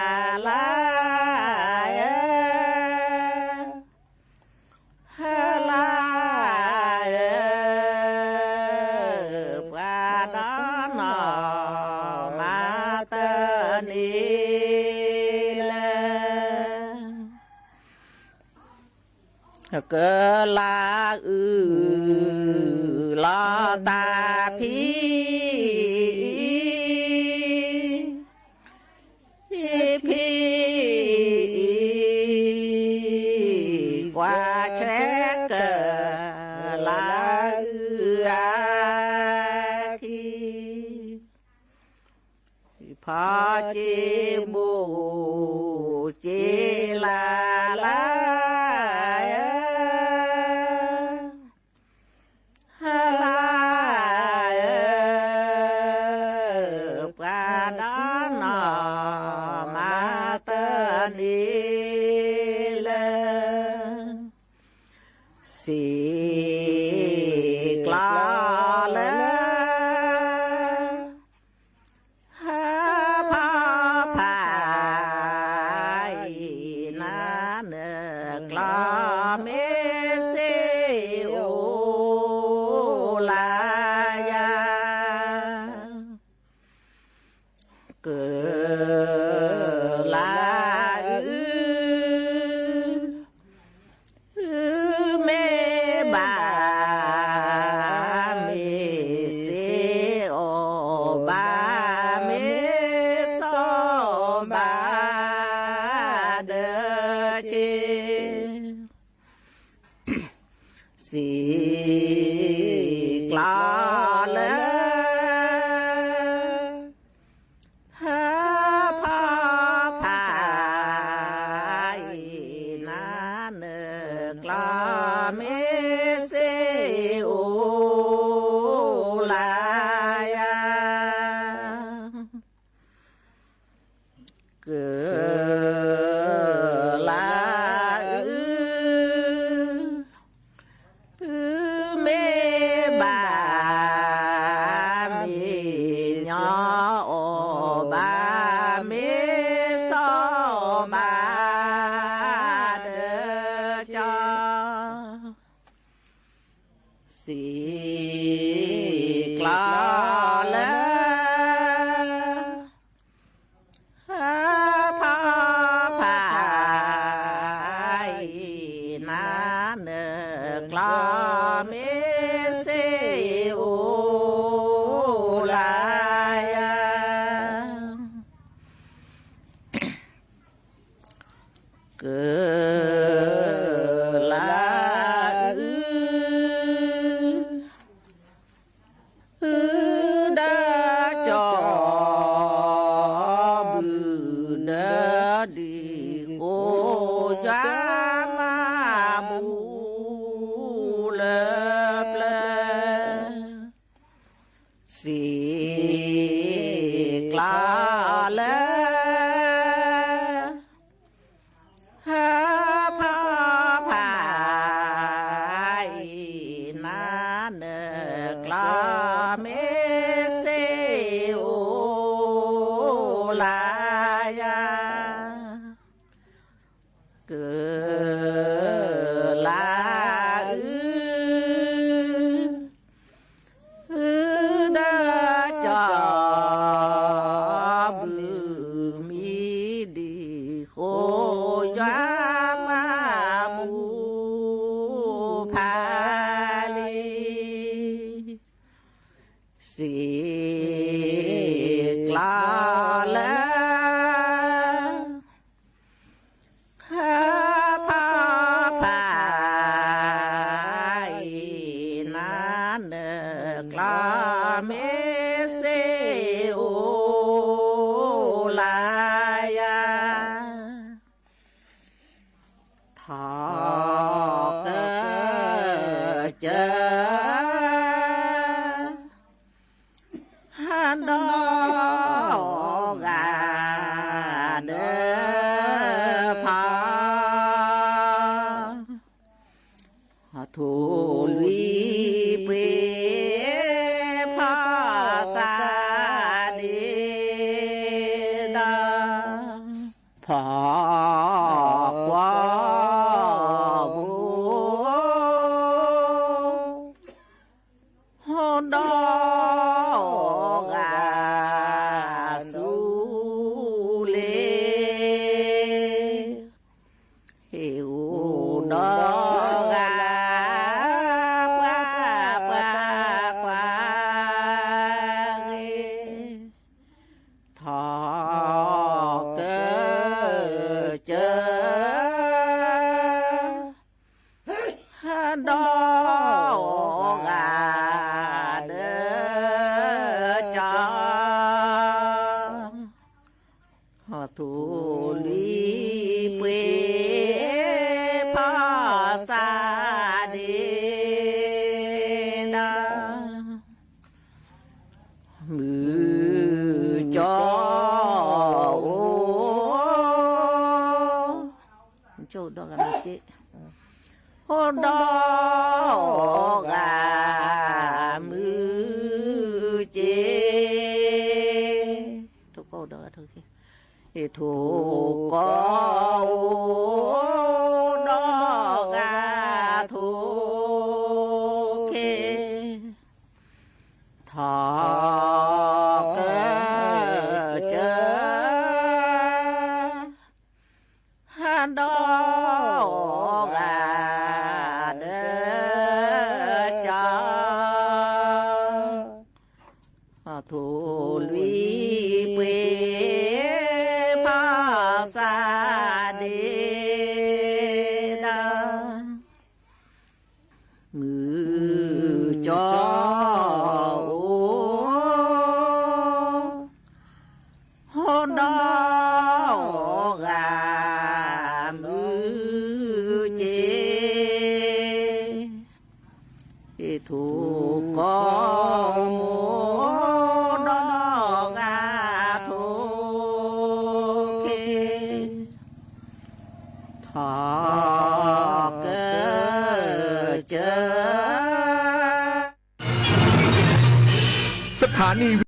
လးဧၢ, ဟါလးဧၢ, ပှၤဒီနီၢ်မၤတန့ၢ်လၢ ကလၤအုၣ်လီၤတၢ်ဖံး ဖံး ကွၢ်ထွဲကလၤအုၣ်အခံ ဖီစ့ဘိၣ်စ့လးလးဧၢ, ဟါလးဧၢ, ပှၤဒီနီၢ်မၤတန့ၢ်လၢ စံာ်ကျီလၢ ဟါဖီဖးအံၤ နၤနၢၤကျီမ့ၢ်စ့အိၣ်လၢယၤ ကလၤအုၣ် မ့ၢ်ဘၣ် မ့ၢ်စ့အိၣ်ဘၣ် မ့ၢ်စီဘၣ် ဒၢဆ့ စံာ်ကျီလၢ ဟါဖီဖးအံၤ နၤနၢၤကျီမ့ၢ်စ့အိၣ်လၢယၤ ကလၤအုၣ် မ့ၢ် လီၤလၢ ဟၢဖီဖးအံၤ နၤနၢၤကျီမ့ၢ်စ့အိၣ်လၢယၤ ကလၤအု အု ဒီးကၠီ ဘုၣ်ဒီးဒံၣ်ဃိ ယွၤမၤဘူၣ်လၢပျၢၤ စံၣ်ကျီလၢ ဟၢဖီဖးအံၤ နၤနၢၤကျီမ့ၢ်စ့အိၣ်လၢယၤ ကလၤအု အု ဒီးကၠီ ဘုၣ်မံဒံၣ်ဃိ ယွၤမၤဘူၣ်ဖးလံ စံၣ်ကျီလၢ ဟၢဖီဖးအံၤ နၤနၢၤကျီမ့ၢ်စ့အိၣ်လၢ ယၤ ထီၣ်ကစၢၢ် ဒီးဂၤဒီးဖီ ထိၣ်လွံၢ်ပှ့ၤဖီသးဒ့ဒီး ဖီကွီၢ်ဘိ ဒီးဂၤဆူလ့ ဟ့ၣ်အိၣ်ဒီးဂၤ ပှၤပှၤပှၤဂ့ၤ ထီၣ်ကစၢၢ် ဒီးဂၤဒီးကၠီ ထိၣ်လွံၢ်ပှ့ၤဖီသးဒ့ဒီး မုၢ်ကၠီအိၣ် ကၠီအိၣ်ဒီးဂၤမုၢ်က့ အိၣ်ဒီးဂၤ မုၢ်ကၠီ ထိၣ်ကီၢ်အိၣ်ဒီးဂၤထိၣ်က့ ထိၣ်ကီၢ်အိၣ်ဒီးဂၤထိၣ်က့ ထီၣ်ကစၢၢ် ဒီးဂၤဒီးကၠီ ထိၣ်လွံၢ်ပှ့ၤဖီသးဒ့ဒီး မုၢ်ကၠီအိၣ် ဒီးဂၤ မုၢ်ကၠီ ထိၣ်ကီၢ်မိၢ်ဒီးဂၤထိၣ်က့ ထီၣ်ကစၢၢ် สถานี